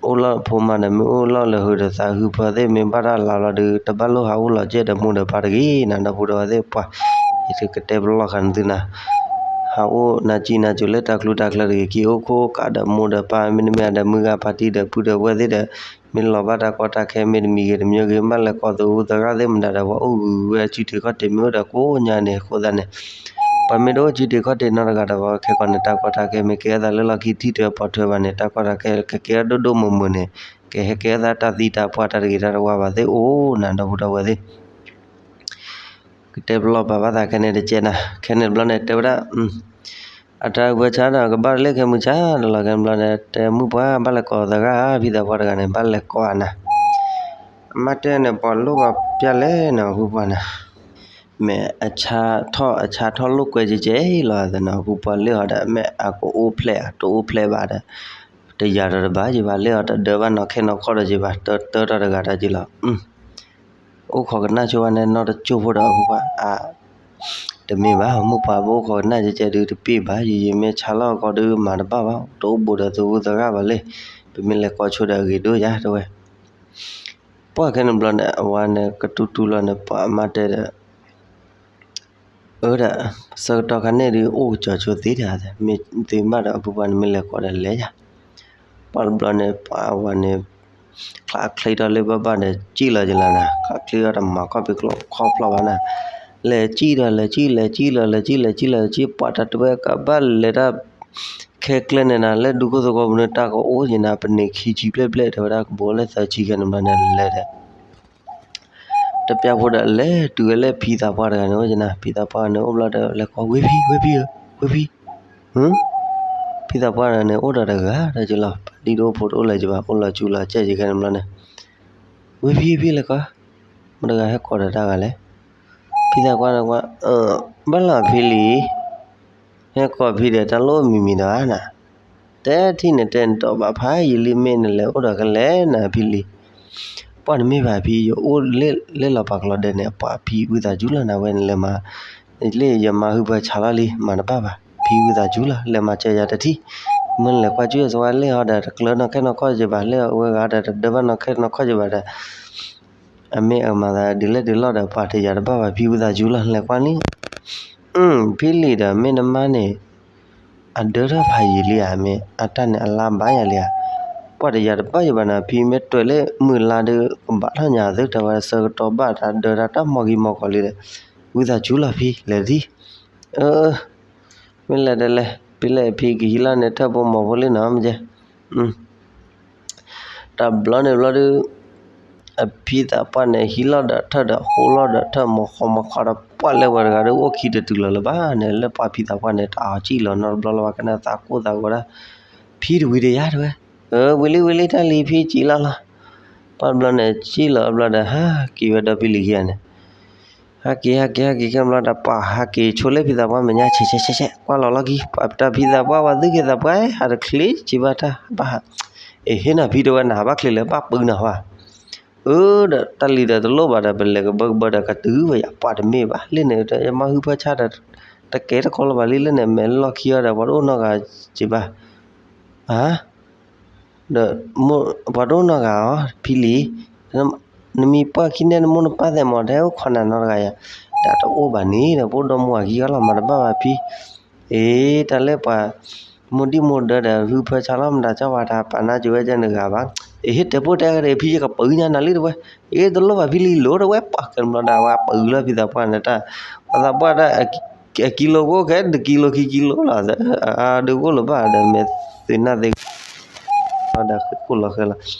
အိၣ်လီၢ်ဖိမါဒီး မ့ၢ်အိၣ်လီၢ်လၢဟုးဒီးသး ဟုဖၢသ့ၣ်မ့ၢ်ဘၣ်တၢ်လၤလီၤဒီး တဘၣ်လိၣ်ဟးအိၣ်လီၤကဲဒီးမိၢ်ဒီးပၢ်တဂ့ၤနၤ ဒီပုၢ်ဒီဝဲၢ်သ့ၣ် ပှၤ ယကတဲပလီၢ်ဃာ်နသုနၤ ဟးအိၣ်နၤကံနၤစူၤလၢတၢ်ကျူတၢ်ကျဲတဂ့ၤ က့ၤအိၣ်ခိၣ်ကးဒီးမိၢ်ဒီးပၢ် မ့တမ့ၢ်ဒီးမုၢ်ဂၤဖါတံၢ်ဒီးပုၢ်ဒီးဝဲၢ်သ့ၣ်ဒီး မ့ၢ်လီၤဘၣ်တၢ်ကီတၢ်ခဲမ့တမံၤဂ့ၤတမံၤဂ့ၤ ဘၣ်လဲၤကိးသဝီသရၣ်သ့ၣ်မတၤဒီး ပှၤအိၣ်ဂုၤဝဲအစုထံးခီၣ်ထံး မ့ၢ်အိၣ်ဒီးကိးညါန့ၣ်အဃိသတးန့ၣ် ပှၤမ့ၢ်တအိၣ်စုထံးခီၣ်ထံးနီတဂၤဒီး ပှၤခဲကိာ်န့ၣ် တၢ်ကီတၢ်ခဲမ့ၢ်ကဲထီၣ်သးလၢလီၢ်ခံထံၣ်ထွဲပိာ်ထွဲဘၣ်န့ၣ် တၢ်ကီတၢ်ခဲကကဲထီၣ်ဒိၣ်ဒိၣ်မုၢ်မုၢ်န့ၣ် ကဟဲကဲထီၣ်သးတၢ်သံတၢ်ပှၢ်တၢ်တဂ့ၤတၢ်တဝါဘၣ်သ့ၣ်အိၣ်နၤ ဒီပုၢ်ဒီဝဲၢ်သ့ၣ် ကတဲပလီၢ်ပာ်ဘၣ်သးခဲန့ၣ်တကဲးနၤ ခဲန့ၣ်တဘျီန့ၣ် တဲဝဲဒၣ် အတၢ်ဂုၤဆါဒီး ကဘၣ်တလၢခဲမုၢ်ဆါဒီးလီၤ ခဲန့ၣ်ဘျီန့ၣ် တဲမုၣ်ပှၢ် ဘၣ်လဲၤကိးသရၣ် ဖံသးပှၢ်တဂၤန့ၣ် ဘၣ်လဲၤကိးအနၤ အမါတဲန့ၣ် ပှၤလိၣ်ဘၣ်ပျၢ်လဲၣ်နၤ ဖုပှၢ်နၤ မ့ၢ်အဆါထီၣ်အဆါထီၣ်လိာ်ကွဲကဲကဲလီၤသနီၤ ဖုပှၢ်လၢအီၤဒီး မ့ၢ်အကအိၣ်ဖျဲၣ်အတအိၣ်ဖျဲၣ်ဘၣ်ဒီး တယၤဒီးတဘၣ်က့ၤဘၣ် လၢအီၤတဒၢဘၣ်နီၢ်ခဲနီၢ်ခီၣ်ဒီးက့ၤဘၣ် တၢတၢတၢ်တဂၤတၢ်က့ၤလီၤ အိၣ်ခိးကနၣ်ဆိဝဲန့ၣ် နီၢ်တကၠိၢ်ဖိဒီး ဖုပှၢ် အါ တမ့ၢ်ဘၣ် မုၣ်ပှၢ်ပအိၣ်ခိးကနၣ်ကဲကဲဒုးတပ့ၢ်ဘၣ် ယယမ့ၢ်ဆါလီၢ်အကီၢ်ဒုးမၤတဘၣ်ဘၣ် တအိၣ်ဘူးဒီးသဝီသရၣ်ဘၣ်လၢ ပမ့ၢ်လဲၤကိးဆိဒီးအဂ့ၤဒိၣ်ယၤ တဲဝဲ ပှၢ်ခဲန့ၣ်ဘျီန့ၣ် အဝၤန့ၣ်ကတူၢ်တူၢ်လီၤန့ၣ် ပှၤအမါတဲဒီး အၢဒီး ဆၢကတီၢ်ခါန့ၣ်ဒုး အိၣ်ကစီၤဆိသ့တဂၤ မ့ၢ်သ့မးဒီး အဖုပှၢ်န့ၣ်မ့ၢ်လဲၤကိးဒီးလဲၤယၤ ပှၢ်တဘျီန့ၣ် ပှၤအဝၤန့ၣ် ချးချ့ထီၣ်လၢဘၣ်ဘၣ်ဒီး စံၣ်လီၤက့ၤလီၤနၤ ချးချ့ထီၣ်တမၤခီၣ်ဖံးကျိခီၣ်ဖျီၣ်ဘၣ်နၤ လဲၤစံၣ်ဒီးလဲၤစံၣ် လဲၤစံၣ်လီၤ လဲၤစံၣ် လဲၤစံၣ်လီၤ လဲၤစံၣ် ပှၤတၢ်တဝဲကဘၣ်လဲၤတၢ် ခဲကျဲန့ၣ်နၤ လၢဒူခိၣ်သဝီပူၤန့ၣ် တၢ်ကအိၣ်က့ၤနၤ ပနံာ်ခံဆံဘျဲၣ်ဘျဲၣ် တဲဝဲဒၣ် ကဘိလၢသၢဆံခဲန့ၣ်ဘျီန့ၣ် လဲၤဒီး တပျၢ်ဖိဒီးလဲၤတုၤဝဲလၢဖံသးပှၢ်တဂၤန့ၣ် အိၣ်ကနၤ, ဖံသးပှၢ်န့ၣ်အိၣ်ဘျီဒီး လဲၤကွၢ် ဝ့ၢ်ဖံ ဝ့ၢ်ဖံဧၢ, ဝ့ၢ်ဖံ, ဖံသးပှၢ်တဂၤန့ၣ် အိၣ်ဒီးတဂၤတက့ၢ်လီၤ. ပှၤဒံၣ်တအိၣ်ဖိတအိၣ်လၢၤက့ၤဘၣ်, အိၣ်လီၤကၠူလီၤကဲၣ်က့ၤခဲန့ၣ်ဘျီန့ၣ်, ဝ့ၢ်ဖံ ဖံလဲၤကွၢ်, မတၤတဂၤဟဲကိးဒီးတၢ်ဂၤလဲၣ်. ဖံသးပှၢ်န့ၣ်ကွၢ်, ဘၣ်လီၤဖံလံၤ, ဟဲကိးဖံဒီး တၢ်လိၣ်မံၤမံၤဒီးဧါနၤ, တဲထံၣ်န့ၣ်တဲနတီၢ်ဘၣ်ဖးယံာ်လံ မ့ၢ်နလဲၤအိၣ်ဒီးကလဲၤနၤဖံလံၤ. ပှၢ်တမ့ၢ်ဘၣ်ဖံ, ယအိၣ်လဲၤလီၤပှၤကလီဒဲန့ၣ် ပှၤဖံဝံသးစူၤလီၤနၤဝဲ နလဲၤမၤ, လၢယမါဟုဖၢဆါလီၤလံ မၤတဘၣ်ဘၣ်, ဖံဝံသးစူၤလီၤ လဲၤမၤစၢၤယၤတထံၣ်, မ့ၢ်နလဲၤကွၢ်ကၠူယစဝါလဲၣ်ဟီဒီး တကျၢၤနီၢ်ခဲနီၢ်ခီၣ်က့ၤဘၣ်, လၢအဝဲဂၤဒီး တဒၢဘၣ်နီၢ်ခဲနီၢ်ခီၣ်က့ၤဘၣ်ဒီး အမ့ၢ်အမၤသးဒ်လဲၣ်ဒ်လဲၣ်ဒီး ပှၤတယၤတဘၣ်ဘၣ် ဖံဝံသးစူၤလီၤ လဲၤကွၢ်န့ၣ် ဖံလံၤဒီး မ့ၢ်နမါန့ၣ် အဒၢထီၣ်ဖးယံာ်လံဧါ, မ့ၢ်အတၢ်န့ၣ်အလါဘၣ်ယၤလံဧါ, ပှၤတယၤတဘၣ်ယၤဘၣ်နၤ ဖံမ့ၢ်တွဲၤလၢမုၢ်လါဒီး ကဘၣ်ထီၣ်ညါသု တဲဝဲဆၢကတီၢ်ဘၣ်တၢ်ဒၢတၢ်တၢ်မီၢ်ဂံၢ်မီၢ်ဂီၤလံဒီး ဝံသးစူၤလီၤဖံ လဲၤတထံၣ်, မ့ၢ်လဲၤတလဲၤ ဖံလဲၤဖံကဟံးလီၤန့ၣ် ထၢၣ်ဖိမီၤဖိလံနီၤ မ့ၢ်ကဲ တဘျီန့ၣ်ဘျီဒီး အဖံသးပှၢ်န့ၣ် ဟံးလီၤဒီးထၢၣ်ဒီး ဟိးလီၤဒီးထၢၣ် မီၤဃီမီၤဃီဒီး ပှၢ်လၢပှၤတဂၤဒီး အိၣ်ခံတတုၤလီၤလၢၤဘၣ်န့ၣ် လၢပှၤဖံသးပှၢ်န့ၣ် တအီၤစံၣ်လီၤနီတဘျီလၢၤဘၣ် ကနၣ်သးကိၢ်သးဂီၤဒၣ်, ဖံတဝံၤတယါတဲဝဲ, ဝံၤလံဝံၤလံ တၢ်လံၤဖံစံၣ်လီၤလီၤ, ပှၢ်တဘျီန့ၣ် စံၣ်လီၤအဘျီဒီး ဟးက့ၤဝဲဒီဖံလံၤခံဂၤန့ၣ် ဟဲက့ၤ ဟဲက့ၤ ဟဲက့ၤခဲဘျီဒီး ပှၤဟဲက့ၤဆိလၢဖံသးပှၢ်မဲာ်ညါ ဆဲးဆဲးဆဲးဆဲး ကွၢ်လီၤလီၢ်ခံ ပှၤတၢ်ဖံသးပှၢ် ပှၤသုက့ၤသးပှၢ် ဟးတချ့စံးဘၣ်တၢ် ဘၣ်ဟး, အ့ ဟ့ၣ်နၤဖံတဲဝဲ နဟးဘၣ်ချ့လၢၤ ဘၣ်ပုၢ်နၤဟါ, အၢ ဒီးတၢ်လံၤဒီးတလိၣ်ဘၣ်ဒီး ပလဲၤကဘၢကဘၢဒီး ကတုၤဝဲယၤ ပှၤတမ့ၢ်ဘၣ် လၢန့ၣ် ယမါဟုဖၢဆါဒီး တကဲတကိးလၢၤဘၣ်လံ လၢန့ၣ် မဲာ်လီၢ်ခံအီၤဒီး ပှၤတအိၣ်နီတဂၤစံးဘၣ် ဧါ ဒီး ပှၤတအိၣ်နီတဂၤဧါ ဖံလံၤ, နမံၤပှၢ်ခံန့ၣ် နမိၢ်နပၢ်သဲးမီၤ တဟဲအိၣ်ခိးနၤနီတဂၤယၤ, ဒီးတအိၣ်ဘၣ်န့ၣ်ဒီး ပအိၣ်ဒီမါဝၤခံဂၤလီၤ မၤတဘၣ်ဘၣ်ဖံ, အ့ တၢ်လၢပှၤ မိၢ်ဒံၣ်မိၢ်ဒၢဒီး ဟုဖၢဆါလီၤ မတၤကၢ်ဝဲ တၢ်ပာ်နါက့ၤဝဲဒ်နဂၤဘၣ်, အ့ ဟ့ၣ်တဲာ်ပိၢ်တဲာ်ကဒီး ဖံယကပၢၤညါနၤလံတဲဝဲ, အ့ တလိၣ်ဘၣ်ဖံလံၤ လိၤတဲဝဲ ပှၤကဲဘျီဒီး ဝဲပၢၤလၢဖံသးပှၢ်န့ၣ် တၢ် ပှၤသးပှၢ်တၢ် အကံလိကအိၣ်ခဲ တကံလိခံကံလိလီၤ, အဒုးကအိၣ်လၢၤဘၣ်ဒီး မဲာ်သ့ၣ်နၢ်သ့ၣ် ဒီးဃ့ခိၣ်လီၤဃဲလီၤ,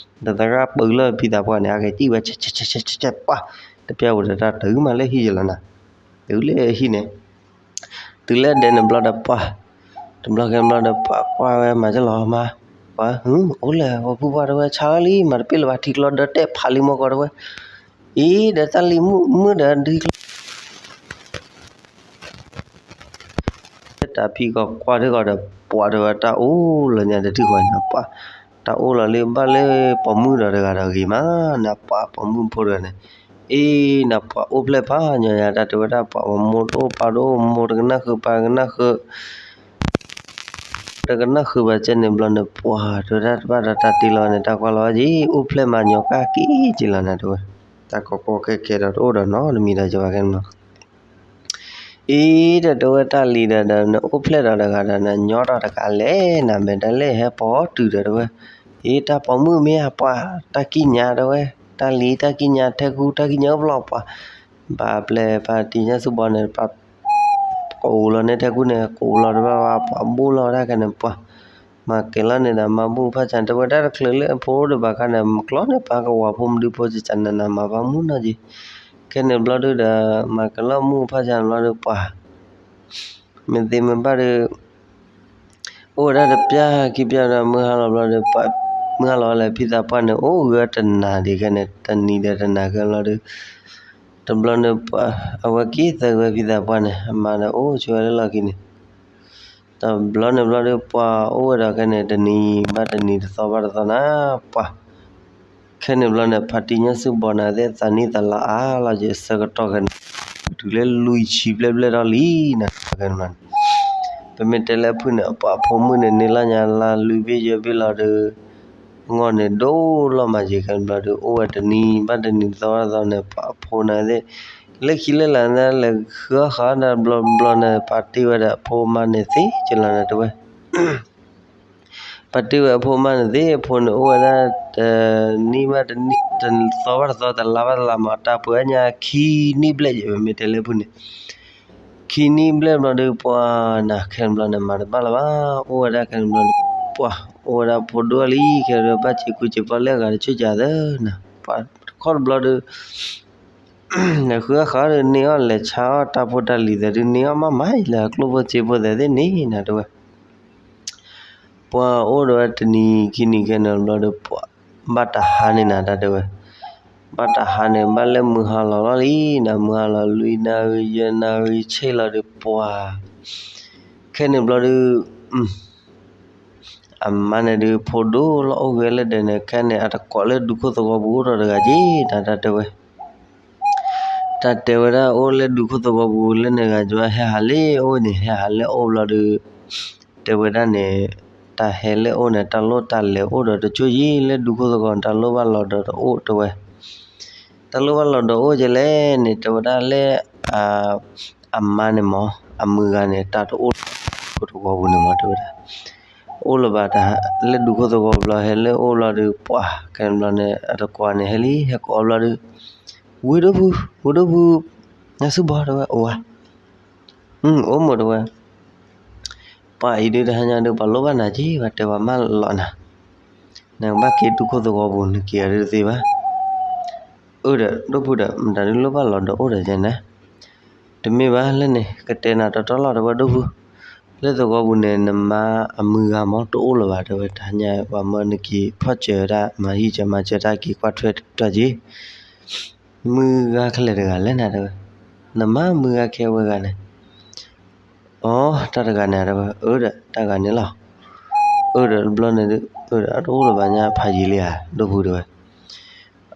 ဒီးသရၣ်ပၢၤလၢဖံသးပှၢ်န့ၣ် အဂဲၤစံၣ်ဝဲ ဆဲးဆဲးဆဲးဆဲး ပှၤ တပျၢ်ဝဲဒီးတၢ်တုၤမးလၢဟံၣ်ယလီၤနၤ, တုၤလၢဟံၣ်န့ၣ် တုၤလၢဒဲန့ၣ်ဘျီဒီးပှၤ တဘျီဃဲဘျီဒီးပှၤကွၢ်ဝဲမၤကလီၤမး, ပှၤ အိၣ်လဲၣ် ပှၤဖုပှၢ်တဲဝဲ ဆါလီၤလံ မၤတပ့ၢ်လၢၤဘၣ် ထံကျိဒီးတဲဖးလံမီၢ်ကီးတဲဝဲ, အံၤဒီးတၢ်လံၤမုၣ်မုၣ်ဒီးထံကျိ တၢ်ဖံကီၢ်ကွၢ်ထံကီၢ်ဒီး ပှၤတဲဝဲတၢ်အိၣ်လီၤညါဒီးထံဃီညါ ပှၤ တၢ်အိၣ်လီၤလံဘၣ်လၢပိာ်မုၣ်ဒီးတဂၤဒီးဂ့ၤမး နပှၤပိာ်မုၣ်ဖိတဂၤန့ၣ်, အ့ နပှၤအိၣ်ဖျဲၣ်ဖးညီယၤ တၢ်တဲဝဲဒၣ်ပှၤမိၢ်တအိၣ်ပၢ်တအိၣ် မိၢ်တကနၣ်ဃုာ်ပၢ်တကနၣ်ဃုာ် တကနၣ်ဃုာ်ဘၣ်ကဲန့ၣ်ဘျီန့ၣ် ပှၤတဲဝဲဒၣ်တဘၣ်ဒီးတၢ်တ့လီၤန့ၣ် တၢ်ကွၢ်လီၤဝဲက့ၤ အိၣ်ဖျဲၣ်မၤညီကၢ်က့ၤက့ၤလီၤနၤတဲဝဲ, တၢ်ကီကီခဲခဲဒီးတအိၣ်ဒီးနီတမံၤဒီးယဘၣ်ကဲန့ၣ်လီၤ အံၤဒီးတဲဝဲတၢ်လံၤဒီး နအိၣ်ဖျဲၣ်ဒီးတဂၤဒီး နညီထီၣ်တကးလဲၣ် နမဲာ်တလဲၣ်ဟဲပိာ်တုၤဒီးတဲဝဲ, အံၤတၢ်ပိာ်မုၣ်မ့ၢ်အပှၤ တၢ်ကံၣ်ညါတဲဝဲ, တၢ်လံၤတၢ်ကံၣ်ညါ ထဲကူတၢ်ကံၣ်ညါအိၣ်ဖျဲၣ်ပှၤ, ပှၤပျဲၢ်ပှၤတံၤညါဆူဘီန့ၣ် ပှၤ ကိးလီၤန့ၢ်ထဲကူန့ၣ် ကိးလီၤတဘၣ်ဘၣ် ပှၤဘိၣ်လီၤဝဲဒၣ်ခဲန့ၣ် ပှၤ မၤကဲၤလီၤန့ၣ်ဒီး မၤဘူၣ်ဖၣ်ဆၣ် တဲဝဲဒၣ်တချုးလၢအဖိအိၣ်ဒီးဘၣ်ခါန့ၣ် ကျီန့ၢ်ပှၤကဝီၤဖိမဒုဖိစၢ်စၢ်နးနး မၤဘၣ်မုၢ်နီၢ်က့ၤ, ခဲန့ၣ်ဘျီဒုဒီး မၤကဲၤလီၤမူၣ်ဖၣ်ဆၣ်ဘျီဒု ပှၤ မ့ၢ်သ့မ့ၢ်ဘၣ်ဒီး အိၣ်ဝဲဒၣ်တပျၢ်ခံပျၢ်ဒီး မုၢ်ဟါလီၤဘျီဒီး ပှၤ မုၢ်ဟါလီၤဝဲလၢဖံသးပှၢ်န့ၣ် အိၣ်ဂၢၢ်တနၤဒံးခဲန့ၣ် တနံၤဒီးတနၤခဲဘျီဒီး တဘျီန့ၣ် ပှၤ အဝဲက့ၤသၢဝဲဖံသးပှၢ်န့ၣ် အမါဒီးအိၣ်ဆိးဝဲလၢလီၢ်ခံန့ၣ် တဘျီန့ၣ်ဘျီဒီး ပှၤအိၣ်ဝဲဒီးခဲန့ၣ် တနံၤဘၣ်တနံၤတသီဘၣ်တသီနၤ ပှၤ ခဲန့ၣ်ဘျီန့ၣ် ဖါတံၢ်ညၣ်စုဘီနၤသ့ၣ် သးနံၣ်သးလါအါလီၤက့ၤ ဆၢကတီၢ်ခဲန့ၣ် တုၤလၢလွံၢ်ဆံဘျဲၣ်ဘျဲၣ်ထီၣ်လံနၤ ခဲန့ၣ်ဘျီန့ၣ် ပမ့ၢ်တဲလၢအဖုၣ်န့ၣ် ပှၤအဖိမုၣ်န့ၣ် န့ၢ်လီၤညါလါလွံၢ်ဘ့ၣ်ယဲၢ်ဘ့ၣ်လီၤဒီး အဂီၢ်န့ၣ်ဒိၣ်လီၤမးက့ၤ ခဲန့ၣ်ဘျီဒီး အိၣ်ဝဲတနံၤဘၣ်တနံၤတသီဘၣ်တသီန့ၣ် ပှၤအဖိနၤသ့ၣ် လၢခံလၢလာ်န့ၣ် လဲၤဃုအီၣ်ဃုအီနၤ ဘျီဘျီန့ၣ် ပှၤတ့ဝဲဒီးအဖိမါန့ၣ်သ့ ကလီၤနၤတဲဝဲ ပှၤတ့ဝဲအဖိမါန့ၣ်သ့ အဖိန့ၣ်အိၣ်ဝဲဒၣ် တနံၣ်ဘၣ်တနံၣ် တသီဘၣ်တသီ တလါဘၣ်တလါမး တၢ်ပှဲၤညါခံနံၣ်ဘျဲၣ်ယဲၢ် ပမ့ၢ်တဲလၢအဖုၣ်န့ၣ် ခံနံၣ်ဘျဲၣ်ဘျီဒီး ပှၤနၤခဲန့ၣ်ဘျီန့ၣ် မၤတဘၣ်လၢၤဘၣ် အိၣ်ဝဲဒၣ်ခဲန့ၣ်ဘျီန့ၣ် ပှၤအိၣ်ဝဲဒၣ်ဖိဒိၣ်လံ ခဲဒီး ဘၣ်စံးကူစံးပီၣ်လၢအဂၤတဆူၣ်ကသၢနၤ ပှၤတခီတဘျီဒီး လဲၤဃုအီၣ်ဃုအီဒီးန့ၢ်အီၣ် လဲၤဆါအီၣ်တၢ်ဖိတၢ်လံၤသဲးဒုး န့ၢ်အီၣ်မးမးအံၤ လၢကျိၣ်ဖိစ့ဖိသဲးသ့ၣ်န့ၣ်နၤ တဲဝဲ. ပှၤအိၣ်ဒီးဝဲတနံၤခံနံၤခဲန့ၣ်ဘျီဒီး ပှၤဘၣ်တဟါန့ၣ်နၤ တၢ်တဲဝဲ, ဘၣ်တဟါန့ၣ် ဘၣ်လၢမုၢ်ဟါလီၤလီၤလံနၤ, မုၢ်ဟါလီၤ လွံၢ်နၣ်ရံၣ် ယဲၢ်နၣ်ရံၣ်ဆ့ၣ်လီၤဒီး ပှၤ ခဲန့ၣ်ဘျီဒီး အမါန့ၣ်ဒုး ဖိဒိၣ်လီၤအိၣ်ဂဲၤလၢဒဲးန့ၣ် ခဲန့ၣ် အတကိးလၢဒူခိၣ်သဝီပူၤအိၣ်ဒီးတဂၤက့ၤနၤ တၢ်တဲဝဲ. တၢ်တဲဝဲဒၣ် အိၣ်လၢဒူခိၣ်သဝီပူၤလၢန့ၣ်ဂၤ ယဟဲဟးလၢအအိၣ်န့ၣ် ဟဲဟးလၢအအိၣ်ဘျီဒီး တဲဝဲဒၣ်န့ၣ် တၢ်ဟဲလၢအအိၣ်န့ၣ် တၢ်လိၣ်တၢ်လဲၤအိၣ်ဒီးတကၠိၢ်ယံၤ လၢဒူခိၣ်သဝီ တၢ်လိၣ်ဘၣ်လီၤဒီးတအိၣ် တဲဝဲ. တၢ်လိၣ်ဘၣ်လီၤဒီးအိၣ်ကလဲၣ်န့ၣ် တဲဝဲဒၣ်လၢ အမါန့ၣ်မ့ၢ် အမုၢ်ဂၤန့ၣ် တၢ်တအိၣ်လၢဒူခိၣ်သဝီပူၤန့ၣ်မ့ၢ် တဲဝဲဒၣ် အိၣ်လၢၤဘၣ် တၢ်လၢဒူခိၣ်သဝီပူၤဘျီ ဟဲလၢအအိၣ်ဘျီဒီး ပှၤ ခဲန့ၣ်ဘျီန့ၣ် အတကိးန့ၣ် ဟဲလံ ဟဲကိးဘျီဒီး ဝ့ၢ်ဒိၣ်ဖု ဝ့ၢ်ဒိၣ်ဖု ညၣ်ဆူၣ်ဘီ တဲဝဲ အိၣ်ဧါ, အိၣ်မ့ၢ် တဲဝဲ. ပှၤအံၤဒုးတဟါညါဒီး ပှၤလိၣ်ဘၣ်နၤက့ၤ ပှၤတဲပှၤမၢလီၤနၤ, နကဘၣ်က့ၤဒူခိၣ်သဝီပူၤ နက့ၤအီၤဒုးတသ့ဘၣ်. အၢဒီး ဒိၣ်ဖုဒီး မတၤဒုးလိၣ်ဘၣ်လီၤဒီးအိၣ်ဒီးယဲန့ၣ်, တမ့ၢ်ဘၣ်လၢန့ၣ် ကတဲနၤတီတီလီၤ တဲဝဲ ဒိၣ်ဖု, လၢသဝီပူၤန့ၣ် နမါအမုၢ်ဂၤမ့ၢ်တအိၣ်လၢၤဘၣ် တဲဝဲ တဟါညါ ပှၤမၢနက့ၤဖီၣ်စၢၤတၢ် မၤဟံၣ်စၢၤမၤစၢၤတၢ် က့ၤကွၢ်ထွဲတၢ်က့ၤ မုၢ်ဂၤခဲလၢာ်တဂၤလဲၣ်နၤ တဲဝဲ, နမါမုၢ်ဂၤခဲဝဲဂၤန့ၣ်, အိ တၢ်တဂၤန့ၣ် တဲဝဲ အၢဒီး တၢ်ဂၤန့ၣ်လီၤ, အၢဒီးတဘျီန့ၣ်ဒုး အၢဒီးတအိၣ်လၢၤဘၣ်ညါ ဖးယံာ်လံဧါ ဒိၣ်ဖု တဲဝဲ,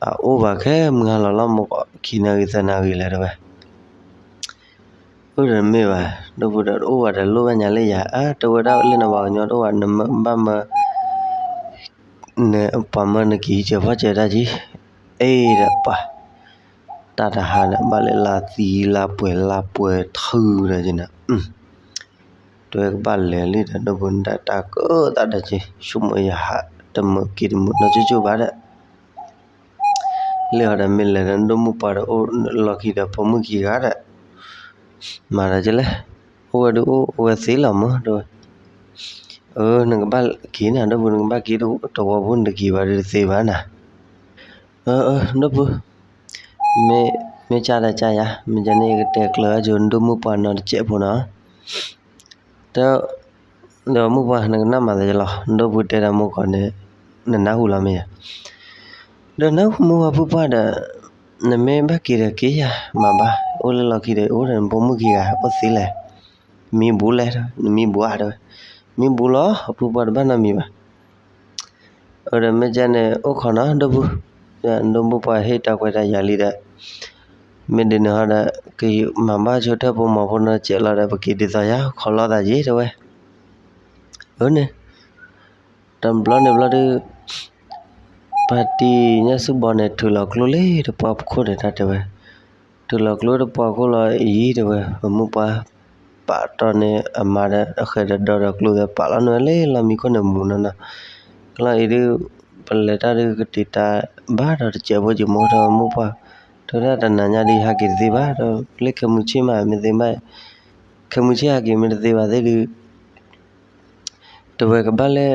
အအိၣ်ဘၣ်ခဲမုၢ်ဟါလီၤလီၤ မ့ၢ်ကီးခံနၣ်ရံၣ်သၢနၣ်ရံၣ်လဲၣ် တဲဝဲ အၢဒီးမ့ၢ်ဘၣ် ဒိၣ်ဖုဒီး တအိၣ်ဘၣ်ဒီးလိၣ်ဘၣ်ညါလၢယၤ အၢ တဲဝဲဒၣ်လၢနပှၤကညီတအိၣ်ဘၣ် နမၢဘၣ်မၢ ပှၤမၢနက့ၤဟံးစၢၤဖီၣ်စၢၤတၢ်က့ၤ, အ့ဒီးပှၤ တၢ်တဟါန့ၣ် ဘၣ်လဲၤလါသံလါပှဲၤလါပှဲၤထုးဒီးက့ၤန့ၣ်, တဲဝဲကဘၣ်လဲၤလံဒီး ဒိၣ်ဖုန့ၣ် တၢ်ကၢသးဒီးက့ၤ ဆိကမိၣ်ယဟး တမုာ်က့ၤတမုာ်နီၢ်ကၠိကၠိဘၣ်ဒီး လၢအီၤဒီးမ့ၢ်လဲၤဒီး ဒိၣ်မုၣ်ပှၢ်ဒီးအိၣ်လီၢ်ခံဒီး ဖိမုၣ်ခံဂၤဒီး မၤဒီးကလဲၣ်, အိၣ်ဝဲဒုးအိၣ် အိၣ်ဝဲသ့လီၤမၢ် တဲဝဲ, အၢ နကဘၣ်က့ၤနၤ ဒိၣ်ဖု နကဘၣ်က့ၤတဝီပူၤ နတက့ၤဘၣ်ဒီးတသ့ဘၣ်နၤ, အၢ အၢ ဒိၣ်ဖု, မ့ၢ်ကၢ်ဒီးကၢ်ယၤ မ့ၢ်ကၢ်န့ၣ် ယကတဲကျၢၤအါကၠိ ဒိၣ်မုၣ်ပှၢ်နီတစဲးဖိနီၤ တဲ, ဒီးမုၣ်ပှၢ် နကနၣ်မၤသးယလီၤ ဒိၣ်ဖုတဲတၢ်မိၢ်ကီးန့ၣ် နနၢ်ဟူလီၤမ့ၢ်ဧါ, ဒီးနၢ်ဟူမုၢ်ပှၢ်ဖုပှၢ်ဒီး နမ့ၢ်ဘၣ်က့ၤဒီးက့ၤယၤ မၤဘၣ် အိၣ်လၢလီၢ်ခံဒီး အိၣ်ဒီးနဖိမုၣ်ခံဂၤ အိၣ်သ့လဲၣ်, မံဘူးလဲၣ် နမံဘူးဧါ တဲဝဲ, မံဘူးလီၤ ဖုပှၢ်တဘၣ်နီတမံၤဘၣ် အၢ ဒီးမ့ၢ်ကၢ်န့ၣ် အိၣ်ခိးနီၤ ဒိၣ်ဖု, ဒိၣ်မုၣ်ပှၢ်ဟ့ၣ်တၢ်ခွဲးတၢ်ယာ်လံဒီး မ့ၢ်ဒ်န့ၣ်ဟီဒီး ကမၤဘၣ်ဆိထၢၣ်ဖိမီၤဖိနီတစဲးလီၤဒီး ပက့ၤဒ်သိးယၤ ခိးလီၤသးက့ၤ တဲဝဲ, အၢန့ၣ်, တဘျီန့ၣ်ဘျီဒုး ပှၤတံၤညၣ်ဆူၣ်ဘီန့ၣ် ထုးလီၤကျိလံတပှၢ်ခိၣ်န့ၣ် တၢ်တဲဝဲ, ထုးလီၤကျိတပှၢ်ခိၣ်လီၤအံၤ တဲဝဲ, ပမုၣ်ပှၢ် ပာ်တီၢ်န့ၢ်အမါဒီး အဃဲၤဒီးဒီဒီးကျိသဲး ပာ်လီၤန့ၢ်ဝဲလၢလီၢ်မံခိၣ်န့ၣ် မူးနီၢ်နီၢ်, ကျီအံၤဒုး ပလဲၤတၢ်ဒုးကတံာ်တာ်ဘၣ်ဒီးတစဲးဖိက့ၤမၢ် တဲဝဲ မုၣ်ပှၢ်, တဲဝဲဒၣ်တနၤညါဒုး ဟးက့ၤတသ့ဘၣ် ဒီးလၢခဲမုၢ်ဆ့ၣ်မး မ့ၢ်သ့မး, ခဲမုၢ်ဆ့ၣ်ဟးက့ၤမ့ၢ်တသ့ဘၣ်သ့ၣ်ဒုး တဲဝဲကဘၣ်လၢ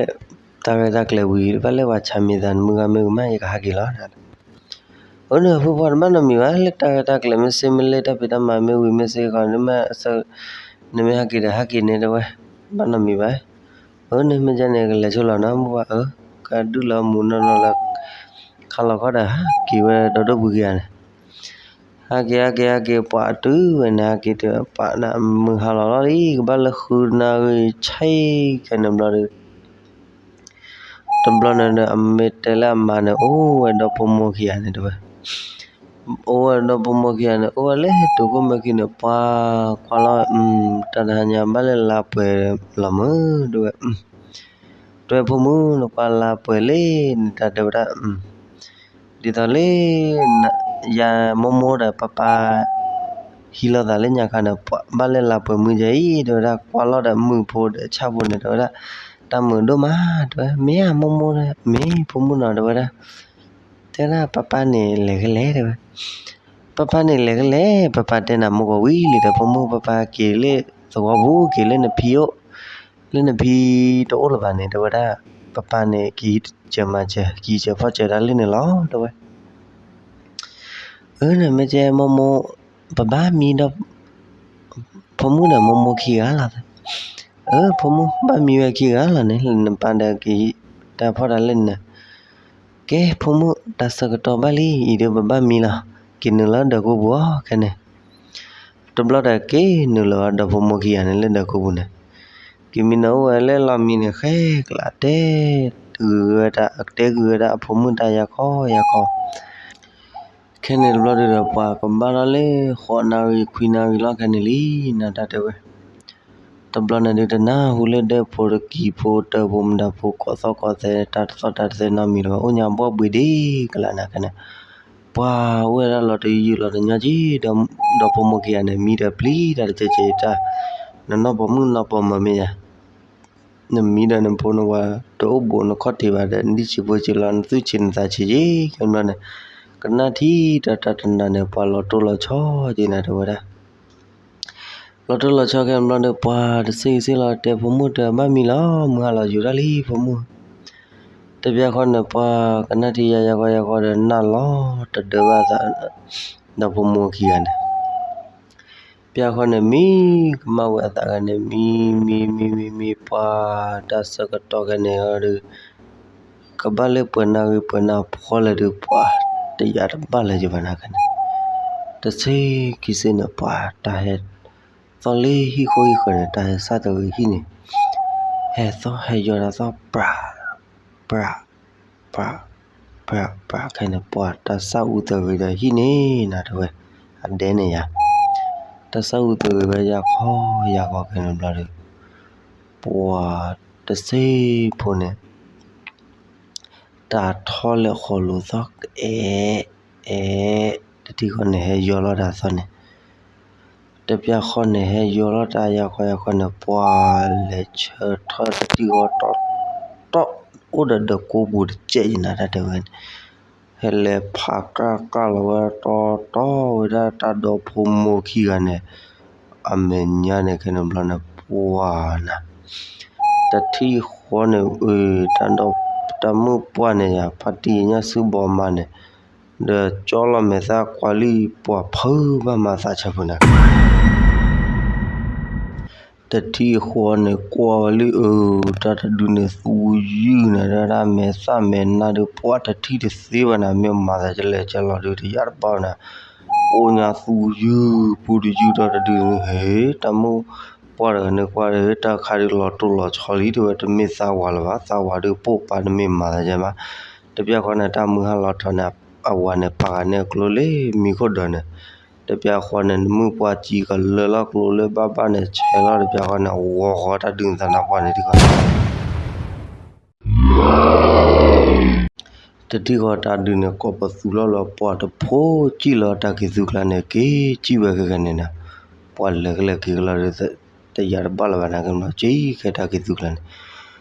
တၢ်ရဲၣ်တၢ်ကျဲၤဝံၤ ဘၣ်လၢပှၤဆါမံၤသး နမုၢ်ဂၤမ့ၢ်ဝံၤမး ယကဟးက့ၤလီၤ. အၢ န့ၣ် ဖုပှၢ်တဘၣ်နီတမံၤဘၣ် လၢတၢ်ရဲၣ်တၢ်ကျဲၤမ့ၢ်စ့မ့ၢ်လၢတၢ်ဖံးတၢ်မၤမ့ၢ်ဝံၤမ့ၢ်စ့ၢ်ကီး နမ့ၢ် နမ့ၢ်ဟဲက့ၤဒီးဟဲက့ၤန့ၣ်တဲဝဲ ဘၣ်နီတမံၤဘၣ်. အၢ န့ၣ် မ့ၢ်ကန့ၣ် ကလဲၤဆိလီၤနီၤ မုၢ်ပှၢ်ဧၢ, ကဒုၣ်လီၤမူးနီၢ်နီၢ်လၢ ခါလီၤခီဒီး ဟးက့ၤဝဲဒီးဒိၣ်ဘုက့ၤဂၤန့ၣ် ဟဲက့ၤ ဟဲက့ၤ ဟဲက့ၤ ပှၤအတုၤဝဲန့ၣ် ဟဲက့ၤတပာ်န့ၣ် မုၢ်ဟါလီၤလီၤလံ ကဘၣ်လၢဃုနၣ်ရံၣ်ဆံခဲန့ၣ်ဘျီဒီး တဘျီန့ၣ်ဒီး အမ့ၢ်တဲလၢအမါန့ၣ် အိၣ်ဝဲဒီဖိမိၢ်ခံဂၤန့ၣ်တဲဝဲ, အိၣ်ဝဲဒီဖိမိၢ်ခံဂၤန့ၣ် အိၣ်ဝဲလၢတိၤခိၣ်မဲာ်ခံန့ၣ် ပှၤကွၢ်လီၤ တၢ်တဟါညါဘၣ်လၢလါပှဲၤလီၤမုၢ်တဲဝဲ တဲဝဲဖိမုၣ် နကွၢ်လါပှဲၤလံန့ၣ် တၢ်တဲဝဲဒၣ် ဒ်သိးလၢ ယၤမိၢ်မိၢ်ဒီးပၢ်ပၢ် ဟံးလိာ်သးလၢညါခါန့ၣ် ဘၣ်လၢလါပှဲၤမုၢ်ယဲအံၤ တဲဝဲဒၣ် ကွၢ်လီၤဒီးမုၢ်ဖိဒီးဆၣ်ဖိန့ၣ် တဲဝဲဒၣ် တၢ်မုာ်ဒိၣ်မး တဲဝဲ မ့ၢ်ဧါမိၢ်မိၢ်ဒီး မ့ၢ်ဖိမုၣ်နီၤ တဲဝဲဒၣ် တဲဒၣ်ပၢ်ပၢ်န့ၣ်လဲၤကလဲၣ် တဲဝဲ ပၢ်ပၢ်န့ၣ်လဲၤကလဲၣ် ပၢ်ပၢ်တဲနၤမိၢ်ကီးဝံၤလံဒီး ဖိမုၣ်ပၢ်ပၢ်က့ၤလၢသဝီပူၤ က့ၤလၢနဖံအိၣ် လၢနဖံတအိၣ်လၢၤဘၣ်န့ၣ် တဲဝဲဒၣ် ပၢ်ပၢ်န့ၣ် ကဟံးစၢၤမၤစၢၤ ကဟံးစၢၤဖီၣ်စၢၤတၢ်လၢန့ၣ်လီၤ တဲဝဲ အၢ နမ့ၢ်ကဲမိၢ်မိၢ် ပဘၣ်မံဒီး ဖိမုၣ်ဒီးမိၢ်မိၢ်ခံဂၤလီၤ. အၢ ဖိမုၣ် ဘၣ်မံဝဲခံဂၤလီၤန့ၣ် နပၢ်ဒီးက့ၤ တၢ်ဖီၣ်တၢ်လၢန့ၣ်, ကဲ ဖိမုၣ် တၢ်ဆၢကတီၢ်ဘၣ်လံ အံၤဒီးပဘၣ်မံလီၤ, က့ၤနုာ်လီၤဒီးကိပူၤအီၤခဲန့ၣ်. တဘျီဒီးက့ၤနုာ်လီၤဒီး ဖိမုၣ်ခံဂၤန့ၣ် လၢဒီးကိပူၤန့ၣ်, က့ၤမံနီၤ အိၣ်ဝဲလၢလီၢ်မံန့ၣ် ဃဲကလးတဲ ဂုၤဝဲဒၣ် တဲဂုၤဝဲဒၣ်အဖိမုၣ်တၢ်ယၤခီယၤခီ ခဲန့ၣ်တဘျီဒုးဒီး ပှၤကဘၣ်ထီၣ်လၢ ဃိးနၣ်ရံၣ်ခွံနၣ်ရံၣ်လီၤခဲန့ၣ်လံ နတၢ်တဲဝဲ. တဘျီန့ၣ်ဒုး တနၢ်ဟူလၢဒၢးဖိတကံၤဖိ တၢ်ဖိမုၣ်တၢ်ဖိ ကိးသီၣ်ကိးသဲ တၢ်တသီၣ်တၢ်တသဲနီတမံၤလၢၤဘၣ် အိၣ်ညါဘှီၣ်ဘှံးဒ်ကလးနၤခဲန့ၣ်, ပှၤအိၣ်ဝဲဒၣ်လီၤတယုၢ်လီၤတညီက့ၤ ဒီးဖိမုၣ်ခံဂၤန့ၣ် မံဒီးပျံၤတၢ်တကဲကဲတၢ်, နနီၢ်ပိာ်မုၣ်နီၢ်ပိာ်မၢၤမ့ၢ်ယၤ နမံဒီးနဖိနဝၤ တအိၣ်ဘူးနခီၣ်ထံးဘၣ်ဒီး နဒံၣ်ဆံးဖိဆံးလီၤ နသူၣ်ဆံးနသးဆံးက့ၤ ခဲဘျီန့ၣ်, ကနၣ်ထံတၢ်တၢ်တနၤန့ၣ် ပှၤလီၤတိၢ်လီၤဆီက့ၤနၤတဲဝဲဒၣ်. လီၤတိၢ်လီၤဆီခဲဘျီန့ၣ် ပှၤတဆ့ဂ့ၤဆ့လီၤ တဲဖိမုၣ်တဘၣ်မံလီၤ မုၢ်ဟါလီၤယူၤတၢ်လံ ဖိမုၣ် တပျၢ်ဃီန့ၣ် ပှၤကနၣ်ထံယၤယၤဃီယၤဃီဒီး နၢ်လီၤတဒၢဘၣ်သး ဒီးဖိမုၣ်ခံဂၤန့ၣ် ပျၢ်ဃီန့ၣ် မံကမၣ်ဝဲအသးဂၤန့ၣ် မံ မံ မံ မံ မံ ပှၤတၢ်ဆၢကတီၢ်ခဲန့ၣ်ဒီး ကဘၣ်လၢပှဲၤနၣ်ဂံၢ်ပှဲၤနၣ်ဖီလဲၣ်ဒီး ပှၤတယာ်တဘၣ်လၢၤယဘၣ်နၤခဲန့ၣ်, တဆ့ခံဆ့န့ၣ် ပှၤတၢ်ဟဲသီၣ်လၢဟံၣ်ဃိဟံၣ်ဃၢၤန့ၣ် တၢ်ဟဲစၢ်သဂ့ၤဟံၣ်န့ၣ်, ဟဲသီၣ်ဟဲယီၤတၢ်သီၣ် ပြး ပြး ပြး ပြး ပြး ခဲန့ၣ် ပှၤတၢ်စၢ်အူသဂ့ၤဒီးဟံၣ်န့ၣ် နၤတဲဝဲ အဒဲန့ၣ်ယၤ တၢ်စၢ်အူသဂ့ၤဝဲယၤခီယၤဃီခဲန့ၣ်ဘျီဒီး ပှၤတဆ့ဖိန့ၣ် တၢ်ထီၣ်လၢဃီလိၤသီၣ် အဲၣ် အဲၣ် တထံၣ်ဃီန့ၣ် ဟဲယီၤလီၤတၢ်သီၣ်န့ၣ် တပျၢ်ဃီန့ၣ် ဟဲယီၤလီၤတၢ်ယၤဃီယၤဃီန့ၣ် ပှၤလဲၤဆၢထၢၣ်တထံၣ်ဃီတီတီ အိၣ်ဒီးဒီးကိးပူၤတကဲးယနၤတၢ်တဲဝဲန့ၣ် ဟဲလဲၤဖးကၢ်ကၢ်လီၤဝဲတီတီဝဲဒၣ်တၢ်ဒီဖိမိၢ်ခံဂၤန့ၣ် အမဲာ်ညါန့ၣ်ခဲန့ၣ်ဘျီန့ၣ် ပှၤနၤ တထံၣ်ဃီန့ၣ် အၢ တၢ်ဒီ တၢ်မုၣ်ပှၢ်န့ၣ်ယၤ ဖါတံၢ်ညၣ်ဆူဘီမါန့ၣ် ဒီးကၠီလီၤမဲာ်သၣ်ကွၢ်လံ ပှၤဖုးဘၣ်မၤသးဆၢဖိနၤ တထံၣ်ဃီန့ၣ် ကွၢ်ဝဲလံ အၢ တၢ်တဒုန့ၣ်သူယုၢ်နၤ ဒၣ်မဲာ်သၣ်မဲာ်နါဒုး ပှၤတထံၣ်တသ့ဘၣ်နၤ မ့ၢ်မၤသးကလဲၤကလီၤဒုး တယာ်တဘၣ်နၤ အိၣ်ညါသူယုၢ်ပူတယုၢ်ဒီးတဒုန့ၣ် ဟ့ တၢ်မုၣ်ပှၢ်တဂၤန့ၣ်ကွၢ်ဒီး တၢ်ခါဒုးလီၤတိၢ်လီၤဆီလံ တဲဝဲ တမ့ၢ်သးဝၤလၢၤဘၣ် သးဝၤဒုးပိာ်ပာ်တမ့ၢ်မၤသးကဲမး တပျၢ်ဃီန့ၣ် တၢ်မုၢ်ဟါလီၤထီၣ်န့ၣ် အဝၤန့ၣ်ပာ်ဃာ်န့ၢ်အကျိလၢမံၤခိၣ်ဒၢးန့ၣ် တပျၢ်ဃီန့ၣ် မုၣ်ပှၢ်စံကလၢလီၤကျိလၢဘၣ်ဘၣ်န့ၣ် ဆဲးလီၤတပျၢ်ဃီန့ၣ် ဂီၤဃီတၢ်ဒုးနသးနါပှၢ်န့ၣ်ထံၣ်ဃီ တထံၣ်ဃီတၢ်ဒုးန့ၣ် ကိးပသူလီၤလီၤ ပှၤတဖိစံၣ်လီၤတၢ်က့ၤသူကျါန့ၣ် က့ၤစံၣ်ဝဲခဲကနံၣ်န့ၣ် ပှၤလဲၤကလဲၤက့ၤကလီၤဒီး တယာ်တဘၣ်လၢၤဘၣ်နၤ ကဲဘျီ စံၣ်ခဲတၢ်က့ၤသူကျါန့ၣ်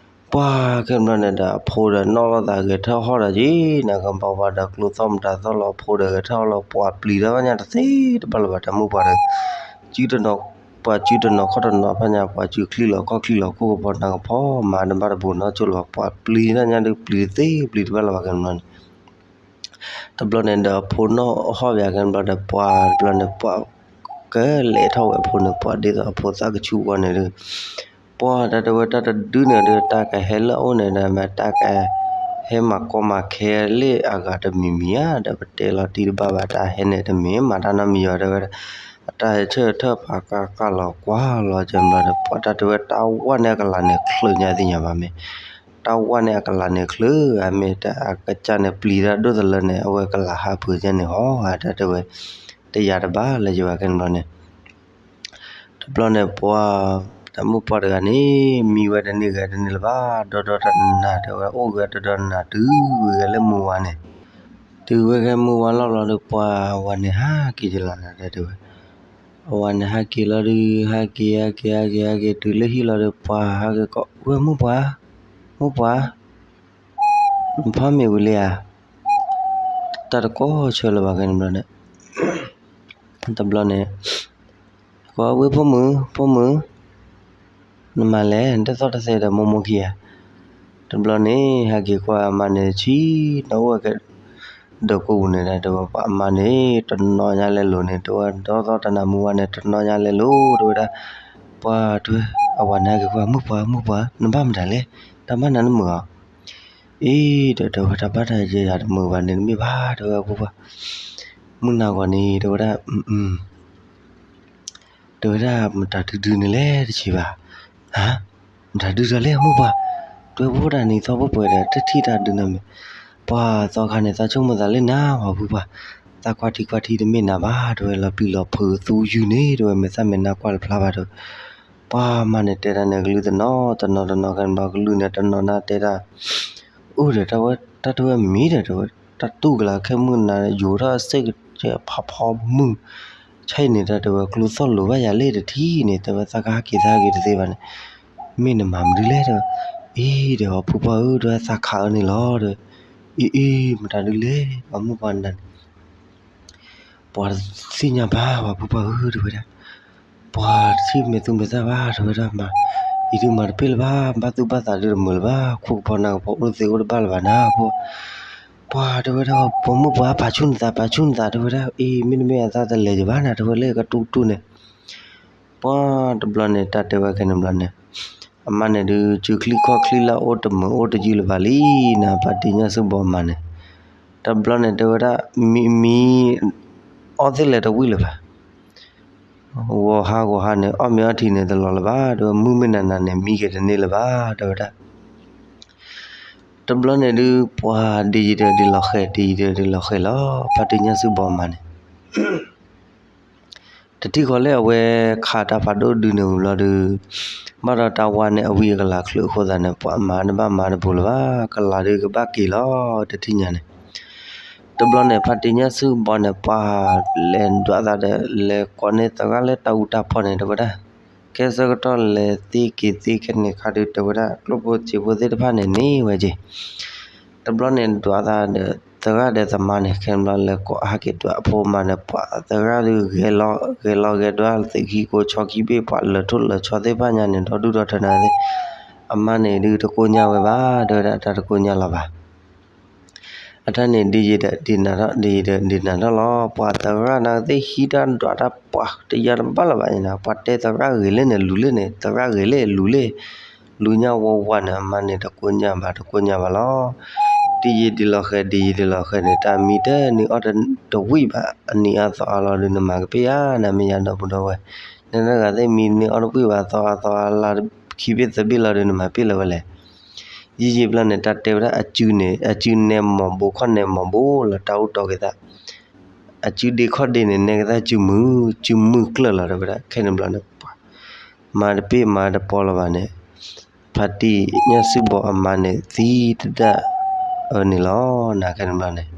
ပှၤခဲဘျီန့ၣ်ဒီး အဖိဒီးနီၢ်လိာ်သးဂဲၤထၢၣ်ဟီၣ်ဒီးက့ၤ နကဘၣ်ဝဲဒီးကျိသီၣ်မတၤသီၣ်လီၤ အဖိဒီးဂဲၤထၢၣ်ဟီၣ်လီၤ ပှၤပျံၤတၢ်ဘၣ်ညါတသ့တဘၣ်လၢၤဘၣ် တၢ်မုၣ်ပှၢ်ဒီး စုတနီၤ ပှၤစုတနီၤခီၣ်တနီၤဖးညါ ပှၤစုချံလီၤခီၣ်ချံလီၤ ခိၣ်ကပီၤနၢ်ကပီၤ မၤတဘၣ်တဘူးနီတစိၢ်လၢၤဘၣ် ပှၤပျံၤတၢ်ညါဒုးပျံၤတသ့ပျံၤတဘၣ်လၢၤဘၣ် ကဲဘျီန့ၣ် တဘျီန့ၣ်ဒီးအဖိနီၢ်ဟီၣ်ဘၣ် ကဲဘျီဒီး ပှၤတဘျီန့ၣ် ပှၤကလဲၤထီၣ်ဝဲအဖိန့ၣ် ပှၤဒ်သိးအဖိသၣ်ကဆူၣ်ဝဲန့ၣ်ဒီး ပှၤတၢ်တဲဝဲတၢ်တဒုန့ၣ်ဒီး တၢ်ကဟဲလၢအအိၣ်န့ၣ်ဒီး မ့ၢ်တၢ်ကဟဲမၤကီမၤခဲလၢအဂၤတမံၤမံၤဧါ ဒီးပတဲလီၤတံၢ်တဘၣ်ဘၣ် တၢ်ဟဲန့ၣ်တမ့ၢ်မၤတၢ်နီတမံၤဘၣ် တဲဝဲဒၣ် အတၢ်ဟဲဆၢထၢၣ်ဖးကၢ်ကၢ်လီၤကွၢ်လီၤ ကဲဘျီဒီး ပှၤတၢ်တဲဝဲတၢ်ဝၣ်န့ၣ်အကလၤန့ၣ်ချၢးညါသ့ၣ်ညါဘၣ်မ့ၢ် တၢ်ဝၣ်န့ၣ်အကလၤန့ၣ်ချၢး အမ့ၢ်တၢ်အကစၢ်န့ၣ်ပျံၤတၢ်ဒိၣ်သလၢန့ၣ် အဝဲကလၤဟးဖုးညါန့ၣ်ဟီ အတၢ်တဲဝဲ တယာ်တဘၣ်လၢၤယဘၣ် ကဲဘျီန့ၣ် တဘျီန့ၣ် ပှၤ တၢ်မုၣ်ပှၢ်တဂၤန့ၣ် မံဝဲတန့ၢ်ဂဲၤတန့ၢ်လၢၤဘၣ် ဒီဒီတနၤ တဲဝဲ အိၣ်ဂဲၤဒီဒီနၤ တုၤဝဲဂဲၤလၢမုၢ်ဝါန့ၣ် တုၤဝဲဂဲၤမုၢ်ဝါလီၤဘျီဒီး ပှၤဝၤန့ၣ်ဟးက့ၤကလီၤနၤ တဲဝဲ အဝၤန့ၣ်ဟးက့ၤလီၤဒီး ဟးက့ၤ ဟးက့ၤ ဟးက့ၤ ဟးက့ၤ တုၤလၢဟံၣ်လီၤဒီး ပှၤဟးက့ၤကိးဝဲ မုၣ်ပှၢ် မုၣ်ပှၢ် နဖီမ့ၤဝံၤလံဧါ တၢ်တကိးဆၢလၢၤဘၣ် ကဲဘျီန့ၣ် တဘျီန့ၣ် ကိးဝဲ ဖိမုၣ် ဖိမုၣ် နမၤလဲၣ် နတသီၣ်တသဲဒီးမိၢ်မိၢ်ခံဂၤ တဘျီန့ၣ် ဟဲက့ၤကွၢ်အမါန့ၣ် ဆံးနီၤအိၣ်ဝဲကဲ ဒီးကိးပူၤန့ၣ်ဒၣ် တဲဝဲပှၤအမါန့ၣ် တနီၤညါလဲၤလိၤန့ၣ် တဲဝဲဒီသီတနၤမုၢ်ဝါန့ၣ် တနီၤညါလဲၤလိၤ တဲဝဲဒၣ်, ပှၤတဲဝဲ, အဝၤန့ၣ်က့ၤကွၢ် မုၣ်ပှၢ် မုၣ်ပှၢ် နဘၣ်မတၤလဲၣ်, တၢ်ဘၣ်နၤနမုာ်ဧါ, အ့ ဒီးတဲဝဲ တၢ်ဘၣ်တၢ်ယဲယၤတမုာ်ဘၣ်န့ၣ် တမ့ၢ်ဘၣ် တဲဝဲပှၤ, မုၢ်နၤဂီၤန့ၣ် တဲဝဲဒၣ် တဲဝဲဒၣ် မတၤဒုဒုန့ၣ်လဲၣ်တဆံးဘၣ်, မတၤဒုဒီးလဲၣ်မုၣ်ပှၢ်, တဲဝဲဖိဒၣ်နံၤသီဖိပှဲၤဒီး တထံၣ်တၢ်ဒုန့ၣ်မ့ၢ်, ပှၤသီခါန့ၣ် သးဆိကမိၣ်သးလၢနၤ ပှၤဖုပှၢ်, သးကွၢ်ထံကွၢ်ထံတမ့ၢ်နၤဘၣ် တဲဝဲ လီၤပျံၤလီၤဖုးသူယုၢ်န့ၣ် တဲဝဲ မဲာ်သၣ်မဲာ်နါကွၢ်တဖျါဘၣ် တဲဝဲ, ပှၤမါန့ၣ်တဲတၢ်န့ၣ် ကလုၢ်တနီၤတနီၤခဲန့ၣ်ဘျီ ကလုၢ်န့ၣ်တနီၤနါတဲတၢ် အိၣ်ဒီးတၢ်ဝဲ တၢ်တဝဲမံၤဒီး တဲဝဲ တၢ်တူၢ်ကလာ်ခဲမုၢ်နၤ ယိၤထီၣ်အစ့ၣ်ကဲဖးဖီမုၢ်, ဆဲအံၤန့ၣ်တၢ်တဲဝဲ ကျိသီၣ်လိၤဘၣ်ယၤလၢတထံၣ်န့ၣ် တဲဝဲ သးကဟဲက့ၤသးဟဲက့ၤတသ့ဘၣ်န့ၣ်, မ့ၢ်နမၤမနုၤလဲၣ် တဲဝဲ, အ့ ဒီးပှၤဖုပှၢ်ဧၢ တဲဝဲ သးခးအၢန့ၣ်လီၤ တဲဝဲ, အ့ အ့ မတၤဒုလဲၣ် ပှၤမုၣ်ပှၢ်နၤန့ၣ် ပှၤတသ့ၣ်ညါဘၣ် ပှၤဖုပှၢ်ဧၢ တဲဝဲဒၣ်, ပှၤတထံၣ်မဲာ်သူမဲာ်သၣ်ဘၣ် တဲဝဲဒၣ်မး, အံၤဒုမၤတပ့ၢ်လၢၤဘၣ် ဘၣ်သူၣ်ဘၣ်သးဒုတမုာ်လၢၤဘၣ် ခိၣ်ကပီၤနၢ်ကပီၤအိၣ်သ့အိၣ်တဘၣ်လၢၤဘၣ်နၤ ပှၤ, ပှၤတဲဝဲဒၣ် ပှၤမုၣ်ပှၢ် ပာ်ဆူၣ်နသး ပာ်ဆူၣ်နသး တဲဝဲဒၣ် အ့ မ့တမ့ၢ်အသးတလဲၤယဘၣ်နၤ တဲဝဲလၢကတူၢ်ကတူၢ်န့ၣ် ပှၤတဘျီန့ၣ် တၢ်တဲဝဲခဲန့ၣ်ဘျီန့ၣ်, အမါန့ၣ်ဒုး စုချံခီၣ်ချံလၢအိၣ်တမုာ်အိၣ်တယုၢ်လၢၤဘၣ်လံနၤ ဖါတံၢ်ညၣ်စုဘီအမါန့ၣ်, တဘျီန့ၣ်တဲဝဲဒၣ် မံ မံ အီၣ်သ့ၣ်လဲၤတဝံၣ်လၢၤဘၣ်, ဂီၤဟါဂီၤဟါန့ၣ် အီၣ်မ့ၤအီထံန့ၣ်တလီၤလၢၤဘၣ် တဲဝဲ မုၢ်မ့ၢ်နၤနၤန့ၣ် မံက့ၤတန့ၢ်လၢၤဘၣ် တဲဝဲဒၣ် တဘျီန့ၣ်ဒုး ပှၤဒ်ယံၤဒီးဒ်လီၤဃဲၤ ဒ်ယံၤဒီးဒ်လီၤဃဲၤလီၤ ဖါတံၢ်ညၣ်စုဘီအမါန့ၣ် တထံၣ်ဃီလၢအဝဲခးတၢ်ဖးဒိၣ်ဒုန့ၣ်ဝံၤဘျီဒုး, ဘၣ်ဒီးတၢ်ဝါန့ၣ်အဝံအကလၤချုးအဃိသတးန့ၣ် ပှၤမၤတဘၣ်မၤတပူၤလၢၤဘၣ် ကလၤဒုးကဘၣ်က့ၤလီၤ တထံၣ်ညါန့ၣ်, တဘျီန့ၣ် ဖါတံၢ်ညၣ်စုဘီန့ၣ် ပှၤလဲၤဒွးသးဒီး လဲၤကိးန့ၢ်သရၣ်လၢတၢ်အူတၢ်ဖီန့ၣ် တဲဝဲဒၣ်, ကဲဆၢကတီၢ်လဲၤသ့က့ၤသ့ခဲန့ၣ်ခါဒုး တဲဝဲဒၣ် ကျိၣ်ဖိစ့ဖိသ့ၣ်တဖၣ်န့ၣ်န့ၢ်ဝဲက့ၤ တဘျီန့ၣ်ဒွးသးဒီး သရၣ်ဒီးသမါန့ၣ် ခဲန့ၣ်ဘျီလဲၤကိးဟဲက့ၤဒွးအဖိအမါန့ၣ် ပှၤသရၣ်ဒုး ဂဲၤလီၤဂဲၤလီၤဂဲၤဒွး သုးခံကိးဆီခံဘ့ၣ် ပှၤလၢာ်ထိၣ်လၢာ်ဆီသ့ၣ်တဖၣ်ညါန့ၣ် ဒီဒူၣ်ဒီထၢနၤသ့ၣ်, အမါန့ၣ်ဒုးတကိညၢ်ဝဲဘၣ် တဲဝဲဒၣ် တၢ်တကိညၢ်လီၤဘၣ် အတၢ်န့ၣ်ဒ်ယံၤဒီးဒ်နၤထီၣ် ဒ်ယံၤဒီးဒ်နၤထီၣ်လီၤ ပှၤသရၣ်နာ်ကသ့ၣ်ဟံးတၢ်ဒွးတၢ်ပှၤတယါတဘၣ်လၢၤဘၣ်န့ၣ် ပှၤတဲသရၣ်ဂ့ၤလၢန့ၣ် လူၤလၢန့ၣ် သရၣ်ဂ့ၤလၢလူၤလၢ လူၤညါဝါဝါန့ၣ် အမါန့ၣ်တကိညၢ်ဘၣ်တကိညၢ်ဘၣ်လီၤ ဒ်ယံၤဒ်လီၤဃဲၤ ဒ်ယံၤဒ်လီၤဃဲၤန့ၣ် တၢ်မံတၢ်နံၤအီၣ်တဝံၣ်ဘၣ် အနံၤအါသီအါလီၤဒုး နမၤကပ့ၢ်ဧါ နမ့ၢ်ယၤဒီပုၢ်ဒီဝဲၢ် နတဂၤသ့ၣ်မံတၢ်နံၤအီၣ်တဝံၣ်ဘၣ်သီအါသီအါလါခံဘ့ၣ်သၢဘ့ၣ်လီၤဒုး နမၤပ့ၢ်လၢၤဝဲလဲၣ် ယံာ်ယံာ်ဘျီန့ၣ် တၢ်တဲဝဲဒၣ်အစုန့ၣ် အစုနဲမီၢ်ဘိခီၣ်နဲမီၢ်ဘိလီၤ တၢ်အူတီၢ်က့ၤသး အစုဒ့ခီၣ်ဒ့န့ၣ် နဲကသးစုမုၢ် စုမုၢ်ကျၢၢ်လီၤ တဲဝဲဒၣ် ခဲန့ၣ်ဘျီန့ၣ် မၤတပ့ၢ်မၤတပီလၢၤဘၣ်န့ၣ် ဖါတံၢ်ညၣ်စုဘီအမါန့ၣ် သံတဒၣ်အၢန့ၣ်လီၤ နၤခဲန့ၣ်ဘျီန့ၣ်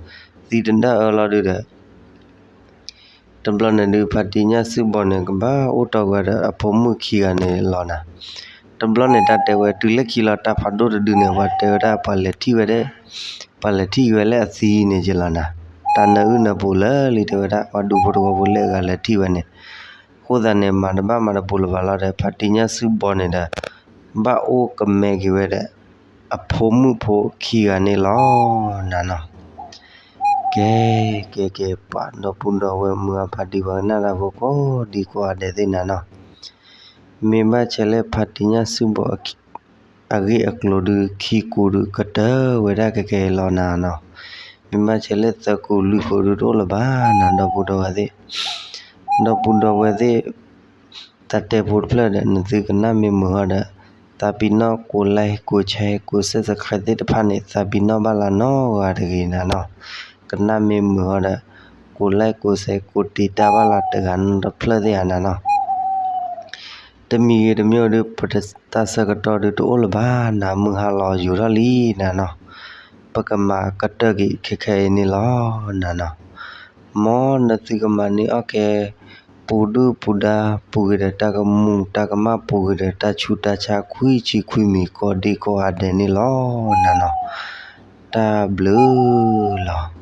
သံတဒၣ်အၢလီၤဒုးဒီး တဘျီန့ၣ်ဒုး ဖါတံၢ်ညၣ်စုဘီန့ၣ် ကဘၣ်အိၣ်တီၢ်ဝဲဒီးအဖိမုၣ်ခံဂၤန့ၣ်လီၤနၤ. တဘျီန့ၣ် တၢ်တဲဝဲတုၤလၢခံလီၤ တၢ်ဖးဒိၣ်တဒုန့ၣ် ပှၤတဲဝဲဒၣ်ပှၤလဲၤထံၣ်ဝဲဒၣ်, ပှၤလဲၤထံၣ်ဝဲလၢအသံန့ၣ်က့လီၤနၤ. တၢ်နၢအုၣ်နၢပူၤလၢာ်လံ တဲဝဲဒၣ် ပှၤဒူဖိတဝီဖိလၢအဂၤလဲၤထံၣ်ဝဲန့ၣ်, အဃိသတးန့ၣ် မၤတဘၣ်မၤတပူၤလၢၤဘၣ်လီၤဒီး ဖါတံၢ်ညၣ်စုဘီန့ၣ်ဒီး ဘၣ်အိၣ်ကမဲက့ၤဝဲဒီး အဖိမုၣ်ဖိခံဂၤန့ၣ်လီၤနၤနီၤ. ကဲ, ကဲ ကဲ ပှၤဒီပုၢ်ဒီဝဲၢ်မုၢ်အဖါတံၢ် ပှၤကနၣ်တၢ်ဖိကိးဒံကိးဂၤဒဲးသ့ၣ်နၤနီၤ. မ့ၢ်ဘၣ်ဆဲးလၢဖါတံၢ်ညၣ်စုဘီအဂ့ၢ်အကျိၤဒုး ခံကူဒုးကတၢၢ်ဝဲဒၣ်ကကဲလီၤနၤနီၤ. မ့ၢ်ဘၣ်ဆဲးလၢသၢကူလွံၢ်ကူဒုးတအိၣ်လၢၤဘၣ်နၤ ဒီပုၢ်ဒီဝဲၢ်သ့ၣ်, ဒီပုၢ်ဒီဝဲၢ်သ့ၣ် တၢ်တဲဖိတဖျၢၣ်ဒီး နသုကနၣ်မ့ၢ်မုာ်ဟီဒီး သးပ့ၤနီၣ်ကိး like ကိး share ကိး subscribe သ့ၣ်တဖၣ်န့ၣ် သးပ့ၤနီၣ်ဘၣ်လၢနီတဂၤတဂ့ၤနၤနီၤ. ကနၣ်မ့ၢ်မုာ်ဟီဒီး ကိး like ကိး share ကိးတံာ်တာ်ဘၣ်လၢတဂၤနီတဖျၢၣ်သ့ၣ်ဧါနၤနီၤ. တမံၤဂ့ၤတမံၤဒုး ပတၢ်ဆၢကတီၢ်ဒုးတအိၣ်လၢၤဘၣ်နၤ မုၢ်ဟါလီၤယိၤထီၣ်လံနၤနီၤ. ပကမၤကတၢၢ်က့ၤခဲခဲအံၤန့ၣ်လီၤနၤနီၤ. မ်နသုကမၤန့ၢ်အီၣ်ကဲ ပူၤဒုၣ်ပူၤဒါ ပူၤကွံာ်ဒီးတၢ်ကမူၤတၢ်ကမၣ် ပူၤကွံာ်ဒီးတၢ်ဆူးတၢ်ဆါ ခွံဆံခွံမံၤ ကိးဒံကိးဂၤဒဲးန့ၣ်လီၤနၤနီၤ. တၢ်ဘျုးလီၤ.